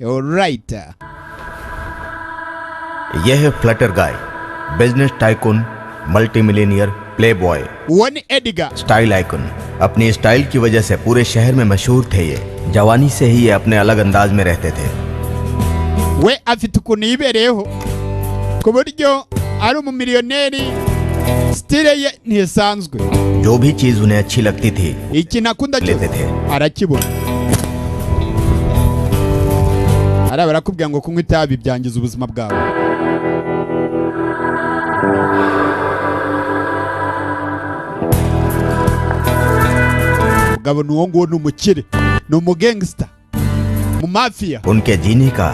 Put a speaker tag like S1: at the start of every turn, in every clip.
S1: Alright.
S2: यह है Flutter guy, business tycoon, multi millionaire, playboy,
S1: Uwo ni Edgar.
S2: Style icon. अपनी style की वजह से पूरे शहर में मशहूर थे ये। जवानी से ही ये अपने अलग अंदाज में रहते थे।
S1: We afite ukuntu yibereyeho ku buryo ari umumiliyoneri, style ye ntisanzwe.
S2: जो भी चीज उन्हें अच्छी लगती थी
S1: Ikintu akunda
S2: लेते
S1: cyose
S2: थे।
S1: arakibona. Hariya barakubwira ngo kunywa itabi byangiza ubuzima bwawe. Mugabo ni uwo nguwo, ni umukire, ni umugangsta mu mafia.
S2: उनके जीने का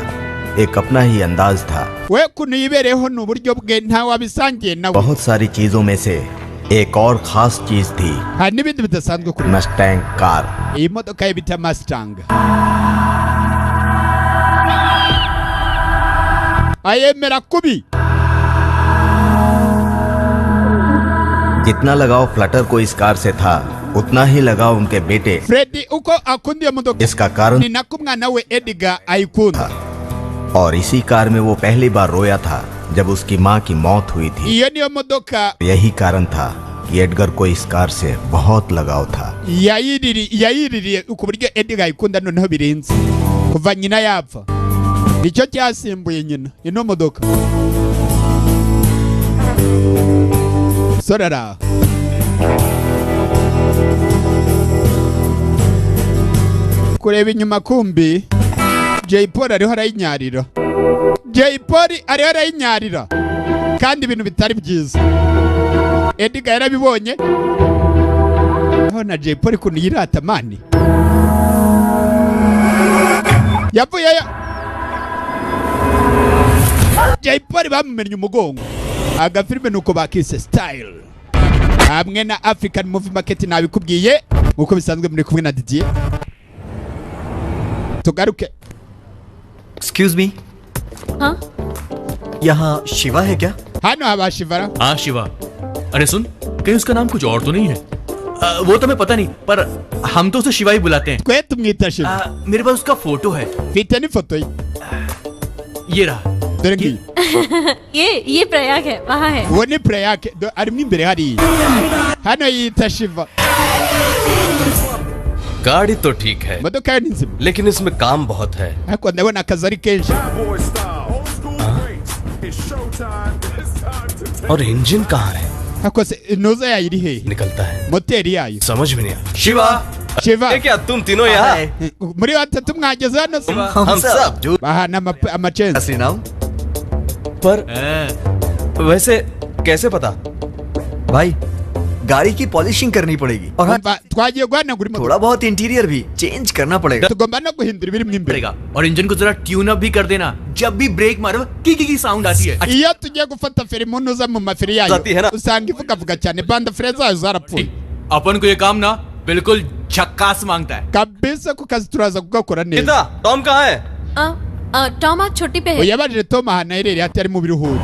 S2: एक अपना ही अंदाज था।
S1: We ukuntu yibereyeho ni uburyo bwe, ntawe wabisangiye nawe.
S2: बहुत सारी चीजों में से एक और खास चीज थी
S1: Hari n'ibindi bidasanzwe kuri
S2: Mustang car.
S1: iyi modoka ye bita Mustang. Ayemera kubi.
S2: जितना लगाव फ्लटर को इस कार से था उतना ही लगाव उनके बेटे।
S1: Freddy uko akunda iyo modoka
S2: इसका कारण
S1: ni nako umwana we Edgar ayikunda.
S2: और इसी कार में वो पहली बार रोया था जब उसकी माँ की मौत हुई थी।
S1: Iyo niyo modoka
S2: यही कारण था कि एडगर को इस कार से बहुत लगाव था।
S1: Yayiririye ku buryo Edgar ayikunda noneho birenze kuva nyina yapfa, nicyo cyasimbuye nyina ino modoka. Sorara kureba inyuma kumbi Jay Polly ariho arayinyarira. Jay Polly ariho arayinyarira kandi ibintu bitari byiza. Edgar yarabibonye. Aho na Jay Polly kuntu yirata mani yavuyeyo. Jay Polly bamumennye umugongo. Agafilime nuko bakise Style hamwe na African Movie Market, nabikubwiye nkuko bisanzwe muri kumwe na Didier. Tugaruke.
S3: Excuse me.
S4: हाँ?
S3: यहाँ शिवा है क्या?
S1: Hano haba Shivara.
S5: हाँ शिवा। अरे सुन, कहीं उसका नाम कुछ और तो नहीं है? वो तो मैं पता नहीं, पर हम तो उसे शिवा ही बुलाते हैं।
S1: Twe tumwita Shiva.
S5: मेरे पास उसका फोटो है।
S1: Mfite n'ifoto ye.
S5: ये रहा।
S1: Dore ngiyi.
S4: ये प्रयाग है, वहाँ है।
S1: Uwo ni Prayag, arimo imbere hariya. Hano yiyita Shiva.
S6: गाड़ी तो ठीक है,
S1: Imodoka ye ni nzima,
S6: लेकिन इसमें काम बहुत है।
S1: ariko ndabona akazi ari kenshi.
S6: और इंजन कहाँ है?
S1: Ariko se intuza yayo iri hehe?
S6: निकलता है,
S1: Moteri yayo.
S6: समझ में नहीं आता। शिवा,
S1: Shiva.
S6: ये क्या तुम तीनों यहाँ?
S1: Muri batatu mwageze hano se?
S6: हम सब।
S1: Bahana amacenzi.
S3: असली नाम?
S6: पर वैसे कैसे पता?
S3: भाई गाड़ी की पॉलिशिंग करनी पड़ेगी और हाँ,
S1: Umva, twagiye guhanagura imodoka,
S3: थोड़ा बहुत इंटीरियर भी चेंज करना पड़ेगा।
S1: tugomba no guhindura ibirimo imbere.
S5: पड़ेगा और इंजन को जरा ट्यून अप भी कर देना। जब भी ब्रेक मारो की की साउंड आती है।
S1: Iyo tugiye gufata feri mu ntuza mu maferi yayo
S6: Zati hena.
S1: usanga ivugavuga cyane, banda feri zayo zarapfuye.
S5: अपन को ये काम ना बिल्कुल झक्कास मांगता है।
S1: Kabisa ku kazi turaza kugakora neza.
S6: Gita, Tom कहाँ है?
S4: टॉम आज छुट्टी पे है।
S1: Uyabajije Tom ahantu aherereye ati ari mu biruhuko.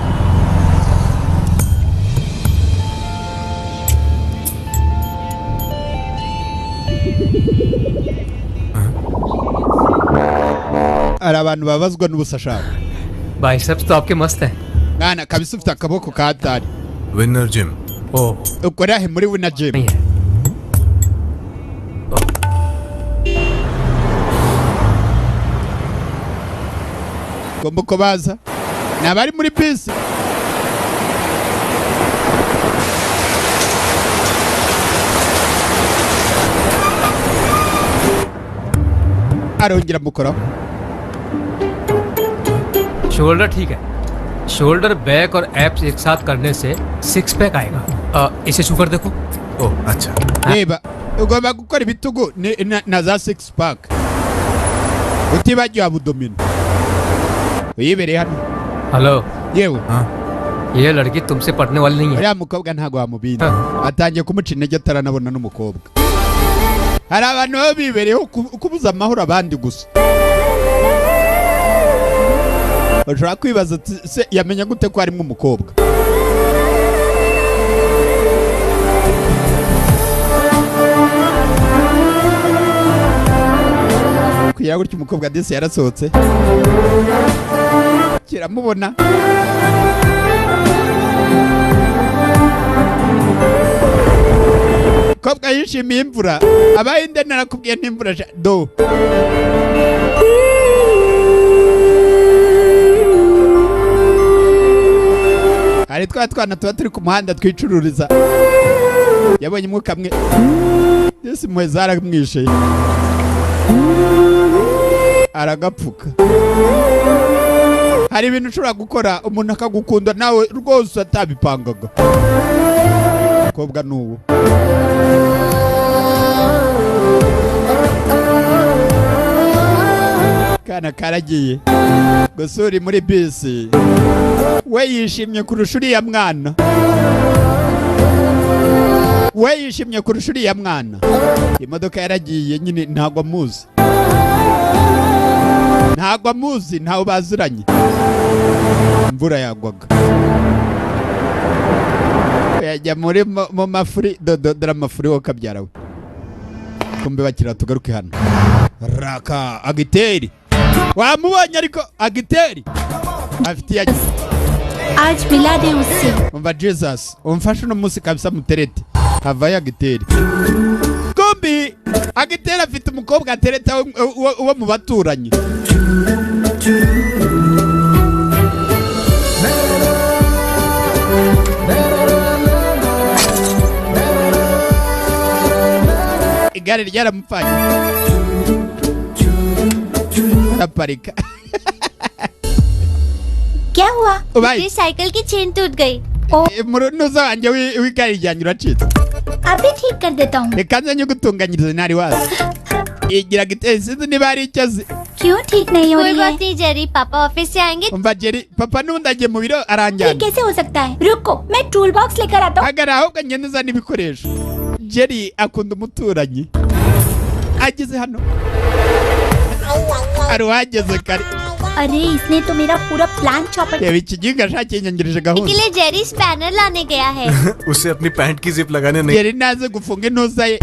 S1: Hari abantu babazwa n'ubusa shaka.
S7: Biceps तो आपके मस्त हैं।
S1: Mwana kabisa ufite akaboko ka hatari.
S8: Winner gym.
S7: Oh
S1: Ukora he muri Winner Gym?
S7: नहीं है।
S1: Ugomba uko baza ni abari muri bisi. Arongera amukoraho.
S7: Shoulder ठीक है, shoulder back और एप्स एक साथ करने से सिक्स पैक आएगा। इसे छू कर देखो।
S8: ओह अच्छा।
S1: Reba, ugomba gukora ibitugu na za six pack utibagiwe abdomino. Uyibereye hano.
S7: Hello.
S1: Yewe.
S7: ये लड़की तुमसे पटने वाली नहीं है।
S1: Uriya mukobwa ntabwo wamubinda, atangiye kumuca intege ataranabona n'umukobwa. Hari abantu baba bibereyeho kubuza amahoro abandi gusa. Bashobora kwibaza ati se yamenya gute ko harimo umukobwa? Kugira gutyo umukobwa disi yarasohotse kiramubona. Umukobwa yishimiye imvura. Abahinde narakubwiye n'imvura do. Hari twa twana tuba turi ku muhanda twicururiza. Yabonye umwuka amwe. Disi impuhwe zaramwishe. Aragapfuka. Hari ibintu ushobora gukora umuntu akagukunda nawe rwose atabipangaga. Umukobwa n'uwo. Kana karagiye gusura muri bisi. We yishimye kurusha uriya mwana. We yishimye kurusha uriya mwana. Imodoka yaragiye nyine ntabwo amuzi. Ntabwo amuzi, ntawe baziranye. Imvura yagwaga. Yajya muri mu mafuri dodo dore amafuri wo kabyara we. Kumbe bakira tugaruke hano. Raka agiteri. Wamubonye ariko agiteri. Afitiye
S8: Aaj mila de usse.
S1: Umva Jesus, umfashe uno munsi kabisa muterete. Havayo agiteri. Kumbi agiteri afite umukobwa atereta wo mu baturanyi. Igare ryaramupfanye. Araparika.
S8: क्या हुआ?
S4: मेरी साइकिल की चेन टूट गई।
S1: Murunuza wanjye w'igare ryanjye uracitse.
S8: अभी ठीक कर देता हूँ।
S1: Reka nze nyigutunganyirize ntari wazi. Igira giteye sinzi niba ari icyo azi.
S8: क्यों ठीक नहीं हो
S4: कोई
S8: रही
S4: बात
S8: है?
S4: नहीं जेरी, पापा ऑफिस से आएंगे।
S1: Umva Jerry, papa n'ubundi agiye mu biro
S8: ठीक
S1: aranjyana.
S8: कैसे हो सकता है? रुको, मैं टूल बॉक्स लेकर आता हूँ।
S1: Hagarara ahubwo ngende uzane ibikoresho. Jerry akunda umuturanyi. Ageze hano. Hari uwageze kare.
S8: अरे इसने तो मेरा पूरा प्लान चौपट।
S1: Reba iki gihinga shakinyangirije gahunda.
S4: के लिए जेरी स्पैनर लाने गया है।
S6: उसे अपनी पैंट की जिप लगाने नहीं।
S1: Jerry ntazi gufunga intuza ye.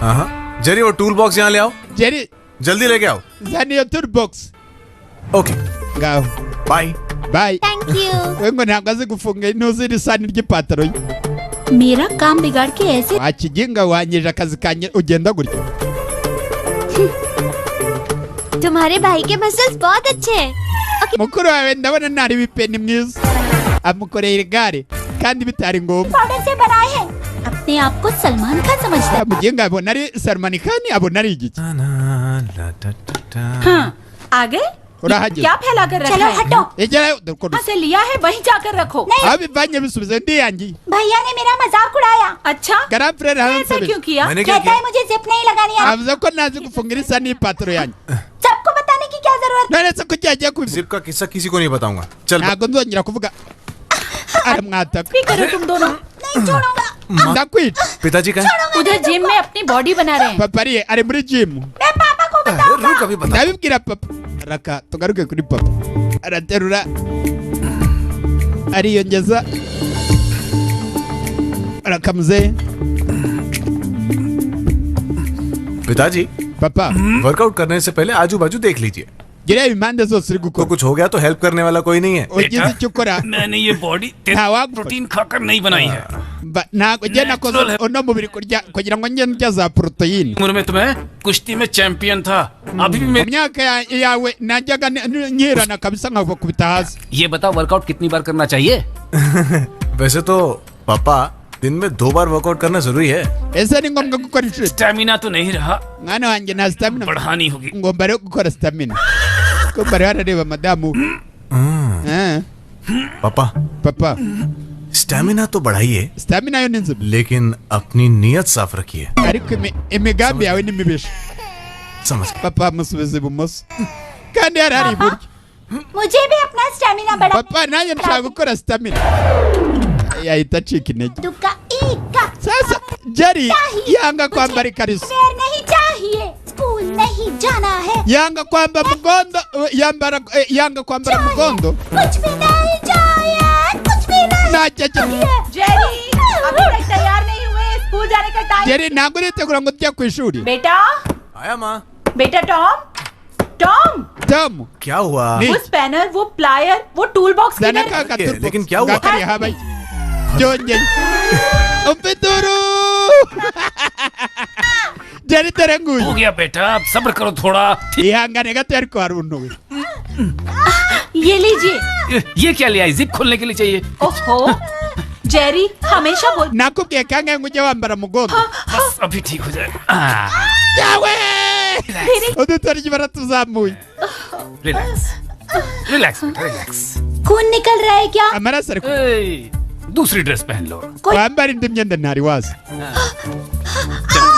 S6: हाँ जेरी वो टूल बॉक्स यहाँ ले आओ।
S1: Jerry
S6: जल्दी लेके आओ।
S1: zana iyo toolbox.
S6: Okay
S1: Ngaho.
S6: Bye.
S1: Bye.
S4: Thank you.
S1: We ngo ntabwo azi gufunga intuza iri sani ry'ipantaro ye.
S8: मेरा काम बिगाड़ के ऐसे
S1: Wa kiginga wangije akazi kanjye ugenda gutya.
S4: तुम्हारे भाई के मसल्स बहुत अच्छे हैं।
S1: Mukuru wawe ndabona ntari bipe ni mwiza. Amukoreye igare kandi bitari ngombwa.
S8: Powder से बनाए हैं। अपने आप को सलमान खान समझता है।
S1: Muginga abona ari Salman Khan abona ari igiki.
S9: हाँ आ गए।
S1: Urahageze.
S9: क्या फैला कर रखा
S8: चलो
S9: है?
S8: हटो।
S1: Egerayo dore uko
S9: कहाँ से लिया है वहीं जाकर रखो।
S1: aho bivanye bisubize ndiyangiye.
S8: भैया ने मेरा मजाक उड़ाया।
S9: अच्छा
S1: Grand frère
S9: ऐसा
S1: aransabije.
S9: क्यों किया?
S6: मैंने क्या
S8: कहता
S6: किया?
S8: है मुझे जिप नहीं लगानी आती।
S1: Avuze ko ntazi gufunga iri sani y'ipantaro yanjye.
S8: सबको बताने की क्या जरूरत?
S1: None se kuki yagiye kubivuga?
S6: Zip का किस्सा किसी को नहीं बताऊंगा। चल
S1: Ntabwo nzongera kuvuga. Aramwataka.
S9: भी करो तुम दोनों।
S8: नहीं छोड़ूंगा।
S1: Ndakwica.
S6: पिताजी कहाँ?
S9: उधर जिम में अपनी बॉडी बना रहे हैं।
S1: Papa ari ari muri gym.
S8: मैं पापा को बताऊंगा।
S6: रुक अभी बता।
S1: Ndabibwira papa. Raka tugaruke kuri papa. Araterura. Ariyongeza. Arakamuze.
S6: पिताजी
S1: Papa.
S6: Workout करने से पहले आजू बाजू देख लीजिए।
S1: Gira impande zose uri
S6: तो
S1: gukora.
S6: कुछ हो गया तो हेल्प करने वाला कोई नहीं है।
S1: Ugize icyo ukora.
S10: मैंने ये body
S1: Ntawagufasha.
S10: Protein खाकर नहीं बनाई है।
S1: Ntabwo njye nakoze uno mubiri kurya kugira ngo njye ndya za poroteyine.
S10: उम्र में तुम्हें कुश्ती में चैंपियन था। अभी भी
S1: Mu
S10: मैं
S1: myaka yawe najyaga nkirana kabisa nkakubita hasi.
S10: ये बताओ वर्कआउट कितनी बार करना चाहिए?
S6: वैसे तो पापा दिन में 2 बार वर्कआउट करना जरूरी है।
S1: Ese ni ngombwa gukora inshuro?
S10: Stamina तो नहीं रहा,
S1: Mwana wanjye nta stamina
S10: बढ़ानी होगी।
S1: ngomba rero gukora stamina. Kumba rero arareba madamu we. Eh,
S6: पापा
S1: papa
S6: stamina तो बढ़ाइए,
S1: stamina yo ni nzima
S6: लेकिन अपनी नीयत साफ रखिए।
S1: ariko imigambi yawe ni mibisha.
S6: समझ गए।
S1: Papa amusubiza ibumoso kandi yari ari iburyo.
S8: मुझे भी अपना स्टेमिना बढ़ा।
S1: Papa nanjye nshaka gukora stamina. Yahita acika intege.
S8: दुक्का एक का
S1: Sasa Jerry yanga kwambara ikariso,
S8: पैर नहीं चाहिए, स्कूल नहीं जाना है,
S1: yanga kwamba mugondo, yambara yanga kwambara mugondo.
S8: कुछ भी नहीं चाहिए, कुछ भी नहीं।
S1: Ntacyo akeneye.
S9: Jerry अभी तक तैयार नहीं हुए, स्कूल जाने का time.
S1: Jerry ntabwo uritegura ngo tujye ku ishuri.
S9: बेटा
S6: आया माँ।
S9: बेटा Tom, Tom.
S1: Tom
S6: क्या हुआ?
S9: वो स्पैनर, वो प्लायर, वो tool box
S1: Zana
S9: किधर?
S1: ka ka
S6: लेकिन क्या हुआ?
S1: Ngakariya habaye byongeye umfituru Jerry dore nguyu.
S10: हो गया बेटा, अब सब्र करो थोड़ा।
S1: Ihangane gato ariko hari untuwe.
S9: ये लीजिए।
S10: ये क्या ले आई? जिप खोलने के लिए चाहिए।
S9: ओहो जेरी हमेशा बोल।
S1: Nakubwiye kangahe ngo ujye wambara mugongo?
S10: बस अभी ठीक हो जाएगा।
S1: Yawe udutoryi baratuzamuye.
S10: Relax relax relax.
S8: खून निकल रहा है क्या?
S1: Amaraso ari
S10: ए, दूसरी ड्रेस पहन लो।
S1: wambara indi myenda ntari waza.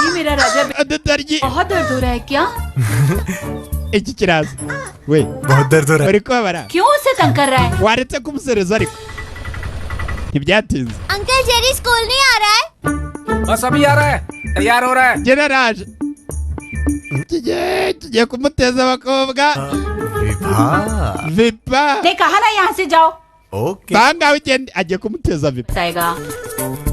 S9: ये मेरा राजा
S1: udutoryi
S9: बहुत दर्द हो रहा है क्या?
S1: Iki kiraza we
S6: बहुत दर्द हो रहा है।
S1: Uri kubabara?
S9: क्यों उसे तंग कर रहा है?
S1: Waretse kumusereza ariko ntibyatinze.
S4: Uncle Jerry school नहीं आ रहा है।
S10: बस अभी आ रहा है, तैयार हो रहा है।
S1: Geraraje tugiye kumuteza abakobwa.
S6: Vibha
S1: Vipa
S9: ने कहा ना यहाँ से जाओ।
S6: Okay
S1: bangawe ugende, agiye kumuteza Vipa.
S9: आएगा।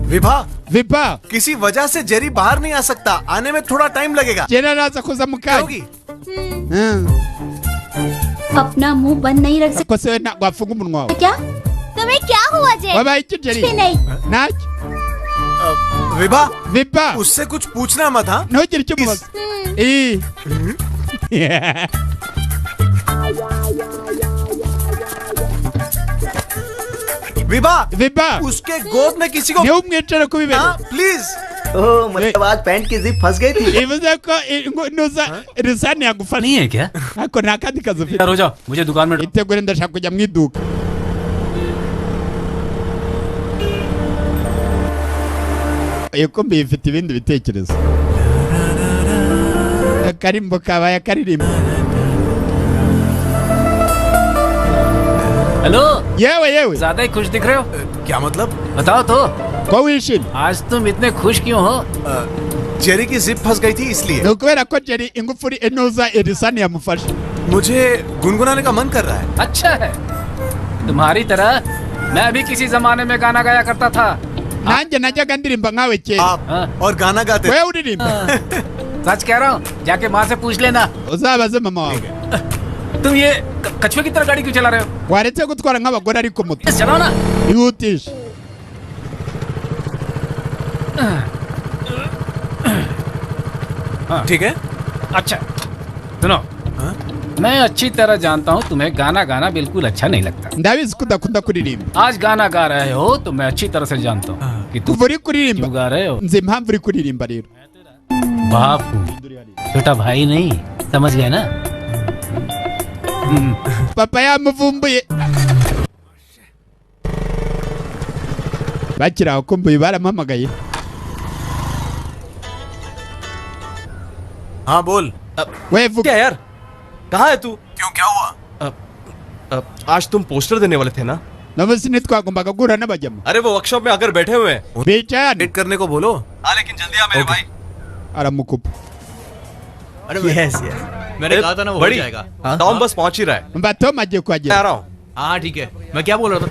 S6: विभा
S1: Vipa
S6: किसी वजह से जेरी बाहर नहीं आ सकता, आने में थोड़ा टाइम लगेगा।
S1: Jerry araza kuza mu kanya.
S6: होगी।
S8: अपना मुंह बंद नहीं रख
S1: Ko se we ntabwo wafunga umunwa wawe?
S8: सकते क्या?
S4: तुम्हें क्या हुआ जेरी?
S1: Wabaye iki Jerry?
S8: भी नहीं।
S1: Ntacyo.
S6: Vibha
S1: Vipa
S6: उससे कुछ पूछना मत। हाँ
S1: ntugire icyo umubaza. Ii.
S6: Vibha
S1: Vipa
S6: उसके गोद में किसी को
S1: niwe umwicara ku bibero.
S6: हाँ प्लीज।
S3: ओह मतलब आज पैंट की जिप फंस गई थी।
S1: Bivuze ko nuza risani yagufasha.
S10: नहीं है क्या?
S1: Ariko nta kandi kazi ufite.
S10: तैयार हो जाओ, मुझे दुकान में
S1: Itegure ndashaka kujya mu iduka. Iyo kombi ifite ibindi bitekerezo. Akarimbo kabaye akaririmbo.
S10: Hello.
S1: Yewe yewe
S10: ज्यादा ही खुश दिख रहे हो।
S6: क्या मतलब?
S10: बताओ तो
S1: ko wishimye?
S10: आज तुम इतने खुश क्यों हो?
S6: जेरी की जिप फंस गई थी इसलिए।
S1: Ni ukubera ko Jerry ingufuri inuza irisani yamufashe.
S6: मुझे गुनगुनाने का मन कर रहा है।
S10: अच्छा है, तुम्हारी तरह मैं भी किसी जमाने में गाना गाया करता था।
S1: Nanjye najyaga ndirimba nkawe kera.
S6: आप और गाना गाते?
S1: Wewe uririmba?
S10: सच कह रहा हूँ, जाके माँ से पूछ लेना।
S1: Uzabaze mama wawe.
S10: तुम ये कछुए की तरह गाड़ी क्यों चला रहे हो?
S1: Waretse gutwara nk'abagore ariko moto.
S10: चलाओ ना।
S1: Ihutisha.
S6: ठीक है।
S10: अच्छा सुनो, मैं अच्छी तरह जानता हूँ तुम्हें गाना गाना बिल्कुल अच्छा नहीं लगता।
S1: Ndabizi ko udakunda kuririmba.
S10: आज गाना गा रहे हो तो मैं अच्छी तरह से जानता हूँ कि तुम
S1: Kuva uri kuririmba
S10: क्यों गा रहे हो।
S1: nzi impamvu uri kuririmba rero.
S10: बाप हूँ, छोटा भाई नहीं, समझ गए ना?
S1: Papa yamuvumbuye. Bakiri aho kumbuye baramuhamagaye.
S6: हाँ बोल।
S1: We vuga.
S5: क्या यार, कहाँ है तू?
S6: क्यों क्या हुआ?
S5: आज तुम पोस्टर देने वाले थे ना?
S1: Nabuze ntitwagombaga guhura n'abajyamo.
S5: अरे वो वर्कशॉप में आकर बैठे हुए हैं।
S1: Bicaye hano.
S6: Edit करने को बोलो।
S5: हाँ लेकिन जल्दी आ मेरे भाई।
S1: Aramukupa.
S3: Yes yes
S5: मैंने कहा था ना वो हो जाएगा। टॉम बस पहुंच ही रहा है।
S1: Mba Tom agiye
S5: मैं आ
S1: kuhagera.
S5: रहा हूँ। हाँ ठीक है, मैं क्या बोल रहा था?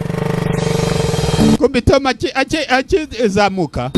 S1: Kumbi Tom akizamuka.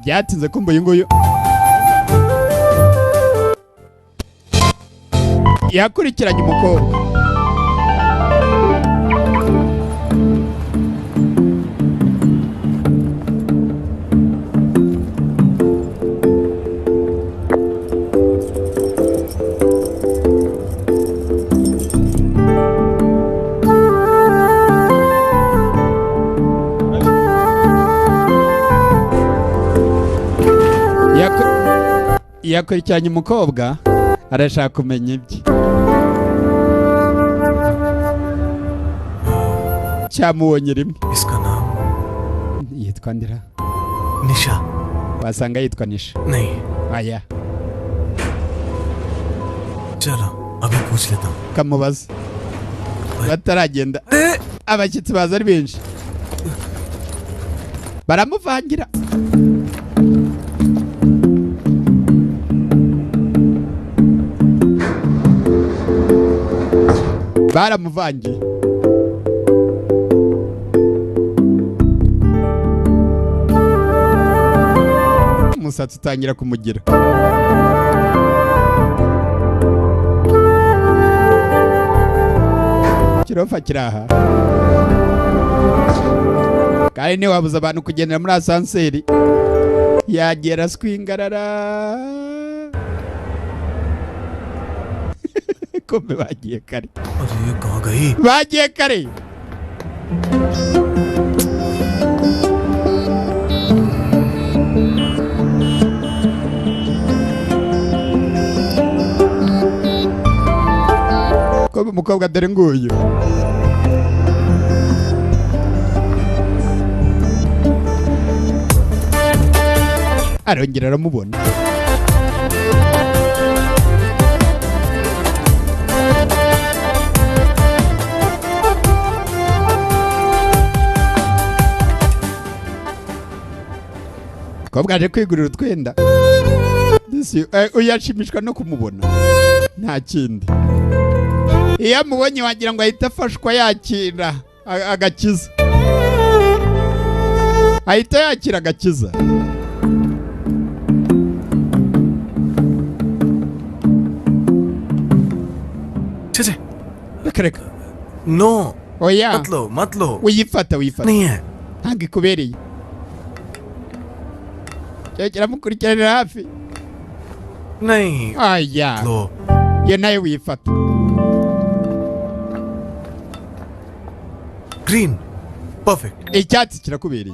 S1: Byatinze kumva uyu nguyu yakurikiranye umukobwa. Yakurikiranye umukobwa arashaka kumenya ibye. Cyamubonye rimwe.
S6: इसका नाम
S1: Yitwa ndira?
S6: Nisha.
S1: Wasanga yitwa Nisha.
S6: नहीं।
S1: Aya.
S6: चलो अभी पूछ लेता हूँ।
S1: Kamubaza bataragenda, abashyitsi baza ari benshi baramuvangira. Baramuvangiye. Umusatsi utangira kumugira. Kirofa kiraha kandi ntiwabuza abantu kugendera muri asanseri, yagera swingarara. Kumbe bagiye kare.
S6: अरे ये कहाँ गई?
S1: Bagiye kare. Kumbe umukobwa dore nguyu. Arongera aramubona. Umukobwa aje kwigurira utwenda. Disi, uyu ashimishwa no kumubona, nta kindi. Iyo amubonye wagira ngo ahita afashwa, yakira agakiza, ahita yakira agakiza.
S6: छे छे।
S1: Reka reka.
S6: No.
S1: Oya.
S6: मत लो मत लो।
S1: Uyifata uyifata.
S6: नहीं है।
S1: Ntabwo ikubereye. Cyo kiramukurikiranira hafi.
S6: नहीं।
S1: Aya.
S6: लो।
S1: Iyo nayo uyifata.
S6: Green perfect.
S1: Icyatsi kirakubereye.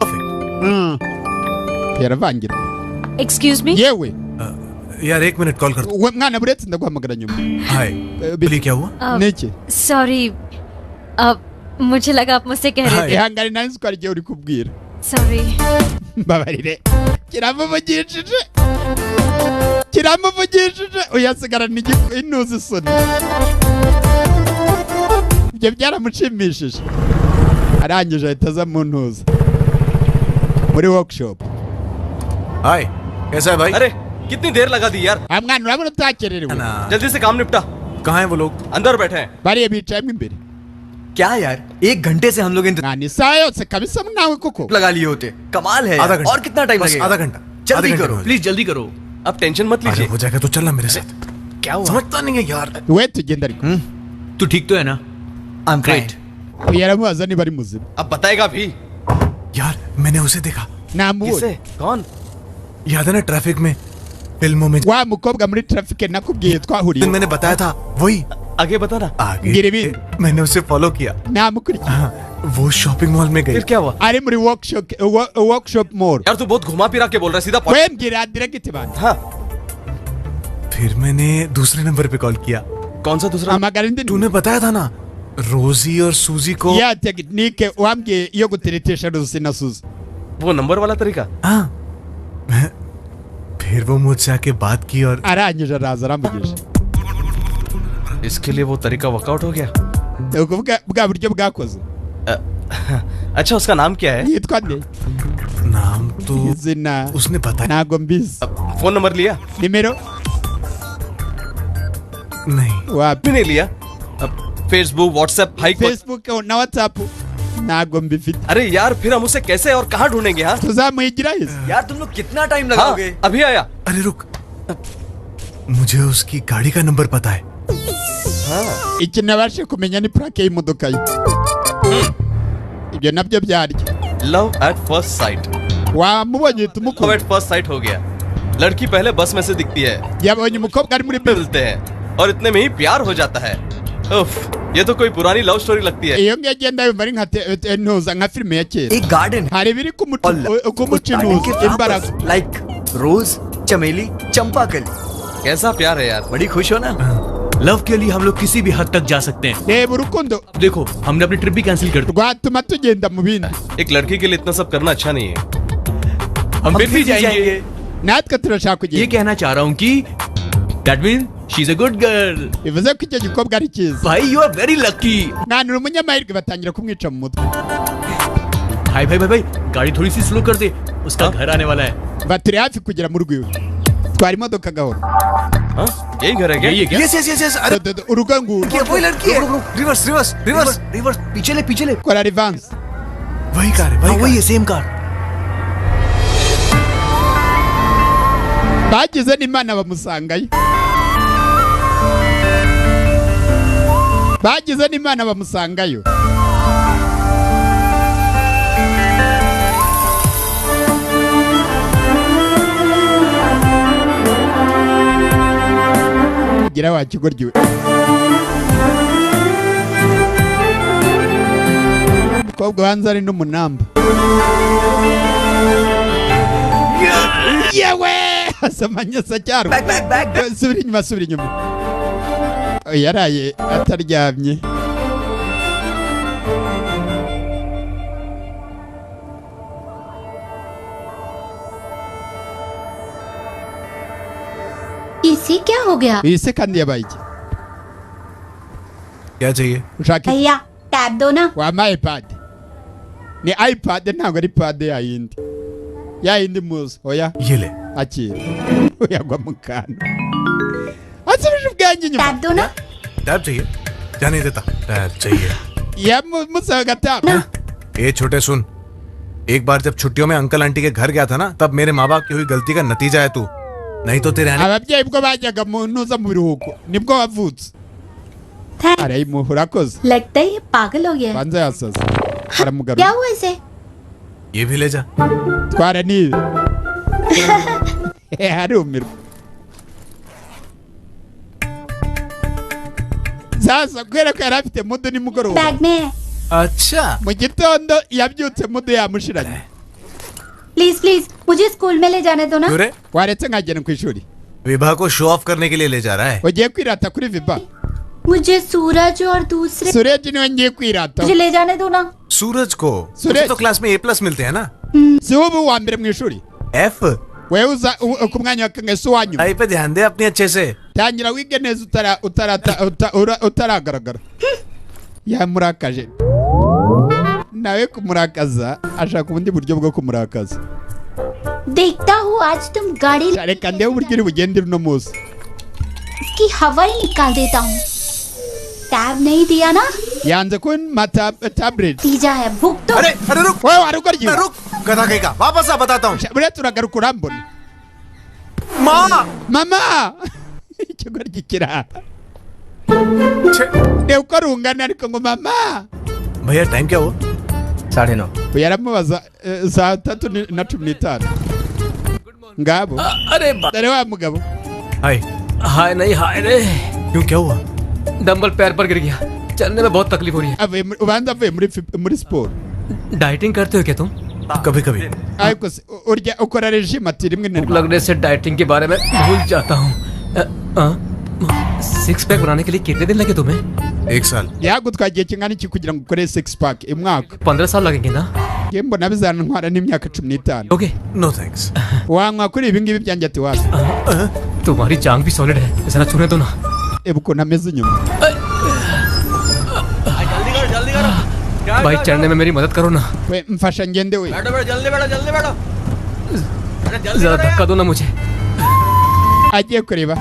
S1: Yaravangirwa.
S8: Excuse me.
S1: Yewe.
S6: यार एक minute call कर।
S1: We mwana buretse ndaguhamagara nyuma.
S6: हाय बोलिए क्या हुआ?
S1: Niki?
S8: Sorry, मुझे लगा आप मुझसे कह रहे थे।
S1: Ihangane, nari nzi ko ari igihe uri kubwira.
S8: Sorry.
S1: Mbabarire. Kiramuvugishije, kiramuvugishije, uyasigarana intuzi isoni. Ibyo byaramushimishije. Arangije ahita aza mu ntuza muri workshop.
S6: हाय कैसा है भाई?
S5: अरे कितनी देर लगा दी यार।
S1: Ah, mwana urabona utakererewe.
S5: जल्दी से काम निपटा।
S6: कहाँ है वो लोग?
S5: अंदर बैठे हैं।
S1: Bariya bicayemo imbere.
S3: क्या यार, एक घंटे से हम लोग इंतजार
S1: Mwana isaha yose kabisa nawe koko.
S3: लगा लिए होते। कमाल है
S6: आधा
S3: यार।
S6: घंटा।
S3: और कितना टाइम
S6: बस
S3: लगेगा?
S6: आधा घंटा।
S3: जल्दी
S6: आधे घंटे
S3: करो
S6: में हो
S5: प्लीज जल्दी करो, अब टेंशन मत
S6: जाएगा। अरे
S5: लीजिए।
S6: हो जाएगा तो चलना मेरे साथ।
S5: क्या हुआ?
S6: समझता नहीं है यार।
S1: We tugenda ariko.
S5: तू ठीक तो है ना?
S3: I am fine.
S1: Uyu aramubaza niba ari muzima.
S5: अब बताएगा भी।
S6: यार मैंने उसे देखा।
S1: Namubonye.
S5: किसे? कौन?
S6: याद है ना ट्रैफिक में फिल्मों में
S1: Wa mukobwa muri traffic nakubwiye twahuriye.
S6: मैंने बताया था वही।
S5: आगे बता ना।
S6: आगे
S1: Mbwira ibindi.
S6: मैंने उसे फॉलो किया।
S1: Namukurikiye.
S6: हाँ, वो शॉपिंग मॉल में गई।
S5: फिर क्या हुआ?
S1: Ari muri workshop mall.
S5: यार तू बहुत घुमा फिरा के बोल रहा है, सीधा
S1: We mbwira direct bana.
S5: हाँ।
S6: फिर मैंने दूसरे नंबर पे कॉल किया।
S5: कौन सा दूसरा?
S1: Hamagara indi.
S6: तूने बताया था ना रोजी और सूजी को।
S1: Ya tekinike wambwiye yo guteretesha Rosi na Suzy.
S5: वो नंबर वाला तरीका?
S6: हाँ। फिर वो मुझसे आके बात की और
S1: Arangije araza aramvugisha.
S5: इसके लिए वो तरीका वर्कआउट हो गया।
S1: Ni ukuvuga bwa buryo bwakoze.
S5: अच्छा उसका नाम क्या है?
S1: Yitwa nde?
S6: नाम तो
S1: Izina
S6: उसने बताया
S1: ntago mbizi.
S5: Phone number लिया?
S1: Nimero
S6: नहीं।
S1: Wapi?
S5: भी नहीं लिया। अब फेसबुक व्हाट्सएप भाई को।
S1: Facebook na WhatsApp ntago mbifite.
S5: अरे यार फिर हम उसे कैसे और कहाँ ढूंढेंगे? हाँ
S1: Tuzamuhigira heza.
S3: यार तुम लोग कितना टाइम
S5: हाँ,
S3: लगाओगे?
S5: अभी आया।
S6: अरे रुक, मुझे उसकी गाड़ी का नंबर पता है।
S1: Ikintu nabashe kumenya ni plaque y'imodoka ye. Ibyo nabyo byaryo.
S5: Love at first sight.
S1: Wamubonye uhita
S5: love
S1: umukunda.
S5: At first sight हो गया। लड़की पहले बस में से दिखती है,
S1: Yabonye umukobwa ari muri bisi.
S5: मिलते हैं और इतने में ही प्यार हो जाता है। उफ, ये तो कोई पुरानी लव स्टोरी लगती है।
S1: Iyo ngiyo agenda yumva ari nka ntuza nka filime ya kera.
S3: एक गार्डन है
S1: Hari ibiri
S3: और
S1: kumuca
S3: garden के
S1: intuza imbaraga.
S3: Like rose चमेली चंपाकली।
S5: कैसा प्यार है यार।
S3: बड़ी खुश हो ना?
S5: Love के लिए हम लोग किसी भी हद तक जा सकते हैं।
S1: Reba urukundo
S5: देखो हमने अपनी ट्रिप भी कैंसिल कर दी।
S1: Rwatuma tugenda mu bindi.
S11: एक लड़की के लिए इतना सब करना अच्छा नहीं है।
S5: हम फिर भी जाएंगे।
S1: Natwe turashaka
S5: ये
S1: kugenda.
S5: कहना चाह रहा हूँ कि that mean she is a good girl.
S1: Bivuze ko icyo gikorwa ari cyiza.
S5: भाई you are very lucky.
S1: Mwana uri umunyamahirwe batangira kumwica mu mutwe.
S5: भाई भाई भाई भाई गाड़ी थोड़ी सी स्लो कर दे, उसका घर आने वाला है।
S1: Baturi hafi kugera mu rwiwe. Twara imodoka gahoro.
S11: हाँ यही घर है क्या?
S5: यही है क्या?
S6: Yes yes yes yes. अरे
S1: Do- do- do, urugo nguru.
S6: ये वही लड़की है। Reverse reverse reverse
S3: reverse, पीछे ले पीछे ले।
S1: Kora reverse.
S6: वही कार है,
S3: हाँ,
S6: वही
S3: वही है, same car.
S1: Bagize n'Imana bamusangayo. Bagize n'Imana bamusangayo. Gira wa kigoryi we. Umukobwa wanze ari n'umunamba. Yewe! Asamanye sacyaro.
S3: Back back back.
S1: Subira inyuma, subira inyuma. Yaraye ataryamye.
S8: इसे क्या हो गया?
S1: Iyi se kandi yabaye iki?
S6: क्या चाहिए?
S1: Ushaka iki?
S8: भैया टैब दो ना।
S1: Wampaye ipad? Ni iPad ntabwo ari pad yayindi. Yayindi muzi. Oya,
S6: ये ले।
S1: Akira. Uyagwa mu kantu. Asubije ubwanjye inyuma.
S8: Tab दो ना।
S6: टैब चाहिए? जाने देता। टैब चाहिए।
S1: Yamusabaga tab.
S6: ए छोटे सुन, एक बार जब छुट्टियों में अंकल आंटी के घर गया था ना, तब मेरे माँ बाप की हुई गलती का नतीजा है तू। नहीं तो तेरे आने
S1: Ababyeyi ubwo bajyaga mu ntuza mu biruhuko nibwo wavutse.
S8: Thank.
S1: Arayimuha urakoze.
S8: लगता है ये पागल हो गया है।
S1: Banza yasaze.
S8: क्या
S1: Aramugarura.
S8: हुआ इसे?
S6: ये भी ले जा।
S1: Twara n'ibi. Arumirwa. Sasa kubera ko yari afite mudu nimugoroba.
S8: Bag में है।
S6: अच्छा
S1: Mu gitondo yabyutse mudu yamushiranye.
S8: Please please मुझे स्कूल में ले जाने दो ना।
S6: क्यों रे?
S1: Waretse nkagenda ku ishuri.
S6: Vibha को शो ऑफ करने के लिए ले जा रहा है।
S1: Ugiye kwirata kuri Viba.
S8: मुझे सूरज और दूसरे
S1: Sureji niwe ngiye kwirata.
S8: मुझे ले जाने दो ना।
S6: सूरज को?
S1: सूरज।
S6: उसे तो क्लास में ए प्लस मिलते हैं ना।
S1: Si wowe uwa mbere mu ishuri.
S6: F
S1: Wewe uza ku mwanya wa kangahe si uwa nyuma.
S6: आई पे ध्यान दे अपने अच्छे से।
S1: Tangira wige neza utaragaragara. Yamurakaje. Nawe kumurakaza ashaka ubundi buryo bwo kumurakaza.
S8: देखता हूँ आज तुम गाड़ी
S1: Reka ndebe uburyo uri bugendere uno munsi.
S8: की हवा ही निकाल देता हूँ। टैब नहीं दिया ना?
S1: Yanze kumpa tablet.
S8: तीजा है भुगतो।
S6: अरे अरे रुक
S1: Wewe warugoryi.
S6: रुक, गधा कहीं वापस आ, बताता हूँ।
S1: Buriya turagaruka urambona.
S6: माँ
S1: Mama! Ikigoryi kiraha. Reba uko rungana ariko ngo mama.
S6: भैया टाइम क्या हुआ?
S2: 9:30।
S1: Uyu aramubaza saa 3:15. Ngabo.
S7: अरे
S1: Dore wa mugabo.
S6: हाय
S7: हाय नहीं हाय रे।
S6: क्यों क्या हुआ?
S7: डंबल पैर पर गिर गया, चलने में बहुत तकलीफ हो रही है।
S1: Avuye ubanza avuye muri siporo.
S7: Dieting करते हो क्या तुम?
S6: कभी कभी।
S1: Ariko se urya ukora regime ati rimwe na
S7: भूख
S1: rimwe.
S7: लगने से डाइटिंग के बारे में भूल जाता हूँ। सिक्स पैक बनाने के लिए कितने दिन लगे तुम्हें?
S6: 1 साल।
S1: Yagutwaye igihe kingana iki kugira ngo ukore six pack? Umwaka.
S7: 15 साल लगेंगे ना?
S1: Njye mbona bizantwara n'imyaka 15.
S7: Okay
S6: no thanks.
S1: Wanywa kuri ibi ngibi byanjye ati wapi.
S7: तुम्हारी जांग भी सॉलिड है, जरा छूने दो ना।
S1: Reba ukuntu ameze inyuma.
S5: जल्दी करो जल्दी करो।
S7: भाई चढ़ने में मेरी मदद करो ना।
S1: We mfasha ngende we.
S5: बैठो बैठो जल्दी बैठो जल्दी बैठो। अरे जल्दी
S7: जरा
S5: करो
S7: धक्का
S5: यार।
S7: दो ना मुझे।
S1: Agiye kureba.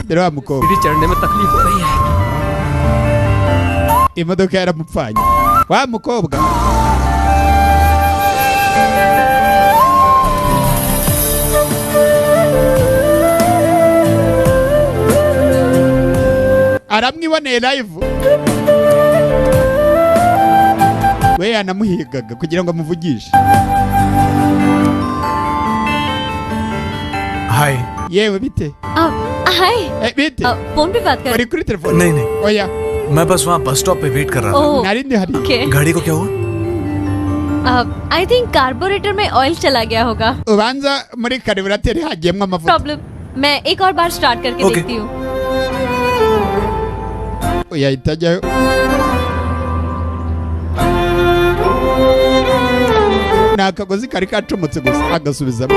S1: Dore wa mukobwa.
S7: मेरी चढ़ने में तकलीफ हो रही है।
S1: Imodoka yaramupfanye. Wa mukobwa. Aramwiboneye live. We yanamuhigaga kugira ngo amuvugishe.
S6: Hi.
S1: Yewe bite?
S4: Hi.
S1: Bite?
S4: Phone पे बात कर।
S1: Uri kuri telefone?
S6: नहीं नहीं।
S1: Oya.
S6: मैं बस वहाँ बस स्टॉप पे वेट कर रहा था।
S1: Nari ndi hariya.
S4: Okay.
S6: गाड़ी को क्या हुआ?
S4: I think carburettor में ऑयल चला गया होगा।
S1: Ubanza muri kariburateri hagiyemo amavuta.
S4: Problem मैं एक और बार स्टार्ट करके
S6: Okay.
S4: देखती हूँ।
S1: Yahita ajyayo. Ni akagozi kari kacomotse gusa, agasubizamo.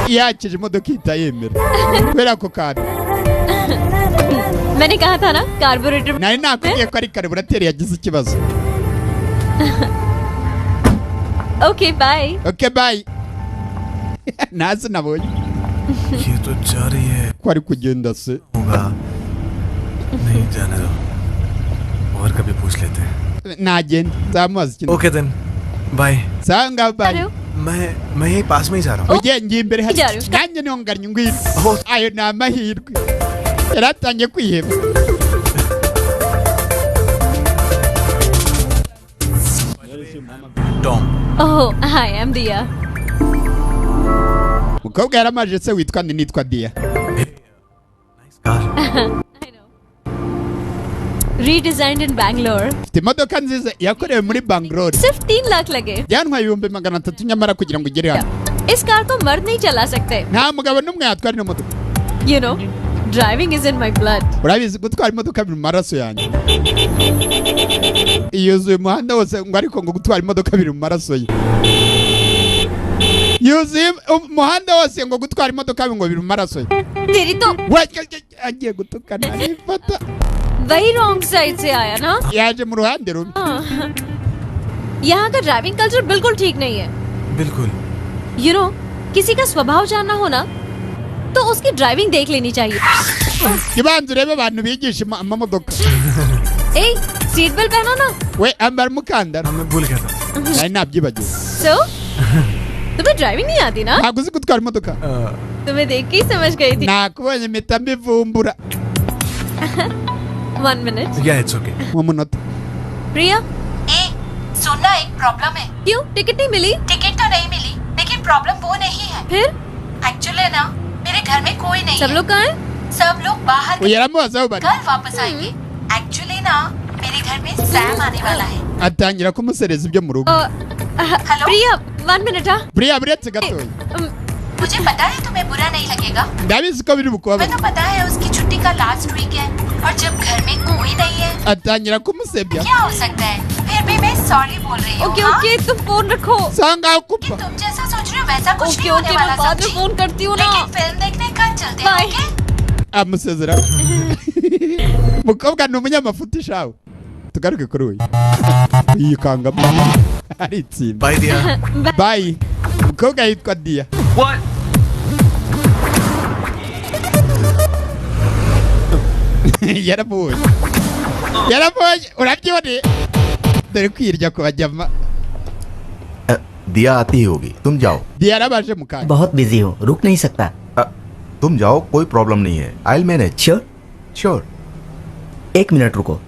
S1: Yakije imodoka ihita yemera kubera ako kantu.
S4: मैंने कहा था ना carburettor.
S1: Nari nakubwiye ko ari carburateur yagize ikibazo.
S4: Okay bye.
S1: Okay bye. Ntazi nabonye.
S6: ये तो जा रही है.
S1: Ko ari kugenda se?
S6: होगा नहीं, जाने दो, और कभी पूछ लेते हैं.
S1: Nagenda nzamubaza ikintu.
S6: Okay then, bye.
S1: Sawa, ngaho bye.
S6: मैं यही पास में ही जा रहा हूँ.
S1: Ugiye ngiye imbere hari nanjye niho ngannye, ngwino. Ayo ni amahirwe, yaratangiye kwiheba.
S6: Tom.
S4: Oh hi, I am Diya.
S1: Mukobwa yaramaje se witwa nde? Nitwa Diya.
S4: I know, redesigned in Bangalore.
S1: Mfite imodoka nziza yakorewe muri Bangalore.
S4: सिर्फ 3 लाख लगे.
S1: Byantwaye 300,000 nyamara kugira ngo ugere hano.
S4: इस कार को मर्द नहीं चला सकते.
S1: Nta mugabo n'umwe yatwara ino modoka.
S4: You know, driving is in my blood.
S1: Urabizi, gutwara imodoka biri mu maraso yanjye. Yuzuye umuhanda wose ngo ariko ngo gutwara imodoka biri mu maraso ye. Yuzuye umuhanda wose ngo gutwara imodoka ngo biri mu maraso ye.
S4: तेरी तो
S1: We agiye gutukana arifata.
S4: वही wrong side से आया ना.
S1: Yaje mu ruhande rumwe.
S4: हाँ। यहाँ का driving culture बिल्कुल ठीक नहीं है.
S6: बिल्कुल.
S4: You know, किसी का स्वभाव जानना हो ना तो उसकी ड्राइविंग देख लेनी चाहिए.
S1: Ibanza urebe abantu bigisha amamodoka.
S4: A, seat belt पहनो ना.
S1: We ambara umukandara.
S6: मैं भूल गया था.
S1: Nari nabyibagiwe.
S4: सो तुम्हें ड्राइविंग नहीं आती ना?
S1: Ntabwo uzi gutwara imodoka.
S4: तुम्हें देख के ही समझ गई थी.
S1: Nakubonye mpita mbivumbura.
S4: 1 minute.
S6: Yeah, it's okay.
S1: Mu munota.
S4: Priya.
S9: ए सुनना, एक प्रॉब्लम है.
S4: क्यों, टिकट नहीं मिली?
S9: टिकट तो नहीं मिली, लेकिन प्रॉब्लम वो नहीं है.
S4: फिर?
S9: एक्चुअली ना, मेरे घर में कोई नहीं
S4: सब
S9: है.
S4: लोग कहाँ हैं?
S9: सब लोग बाहर
S1: Uyu aramubaza aho bari.
S9: कल वापस आएंगे. एक्चुअली ना, मेरे घर में सैम आने वाला है.
S1: Atangira kumusereza ibyo mu rugo.
S9: Hello
S4: Priya, 1 minute. हाँ
S1: Buriya buretse gatoya.
S9: मुझे पता है तुम्हें बुरा नहीं लगेगा.
S1: Ndabizi ko biri
S9: मैं
S1: bukubabaze.
S9: तो पता है उसकी छुट्टी का लास्ट वीक है और जब घर में कोई नहीं है
S1: Atangira kumusebya.
S9: क्या हो सकता है. फिर भी मैं सॉरी बोल रही हूँ.
S4: ओके
S9: हाँ?
S4: ओके, तुम फोन रखो.
S1: Sawa ngaho kupa.
S9: तुम जैसा सोच रहे हो वैसा कुछ
S4: ओके
S9: नहीं होने
S4: ओके,
S9: वाला,
S4: मैं बाद में
S9: समझी?
S4: फोन करती हूँ ना.
S9: लेकिन फिल्म देखने कल चलते हैं.
S4: Bye.
S9: Okay?
S1: Amusezeraho. Mukobwa ni umunyamafuti shawe. Tugaruke kuri uyu yikangamo aritsinda.
S6: Bye Diya.
S1: Bye. Mukobwa yitwa Diya.
S5: What?
S1: Yarabonye, yarabonye, urabyiboneye, dore kwirya ku bajyama.
S2: दिया आती ही होगी, तुम जाओ.
S1: Diya yarabaje mu kanya.
S12: बहुत बिजी हूँ, रुक नहीं सकता.
S2: तुम जाओ, कोई प्रॉब्लम नहीं है. I will manage.
S12: Sure?
S2: Sure.
S12: 1 minute रुको,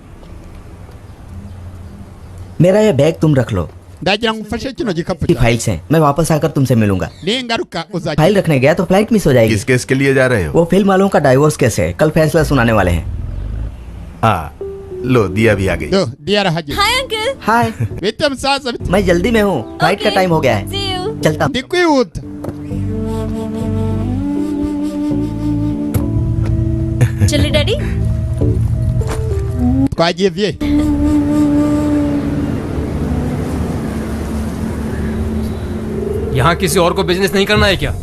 S12: मेरा ये बैग तुम रख लो.
S1: Ndagira ngo umfashe kino gikapu
S12: की
S1: cyawe.
S12: Files हैं, मैं वापस आकर तुमसे मिलूंगा.
S1: Ningaruka uzajya.
S12: File रखने गया तो फ्लाइट मिस हो जाएगी.
S2: किस केस के लिए जा रहे हो?
S12: वो फिल्म वालों का डाइवोर्स केस है, कल फैसला सुनाने वाले हैं.
S2: हाँ लो, दिया भी आ गई.
S1: Do Diya arahageze.
S4: Hi uncle.
S12: Hi.
S1: Bite musaza, bite.
S12: मैं जल्दी में हूँ, फ्लाइट का टाइम हो गया है.
S4: सी you.
S12: चलता हूँ.
S1: Ndi kwihuta.
S4: चलिए daddy.
S1: Twagiye vye.
S7: यहाँ किसी और को बिजनेस नहीं करना है क्या?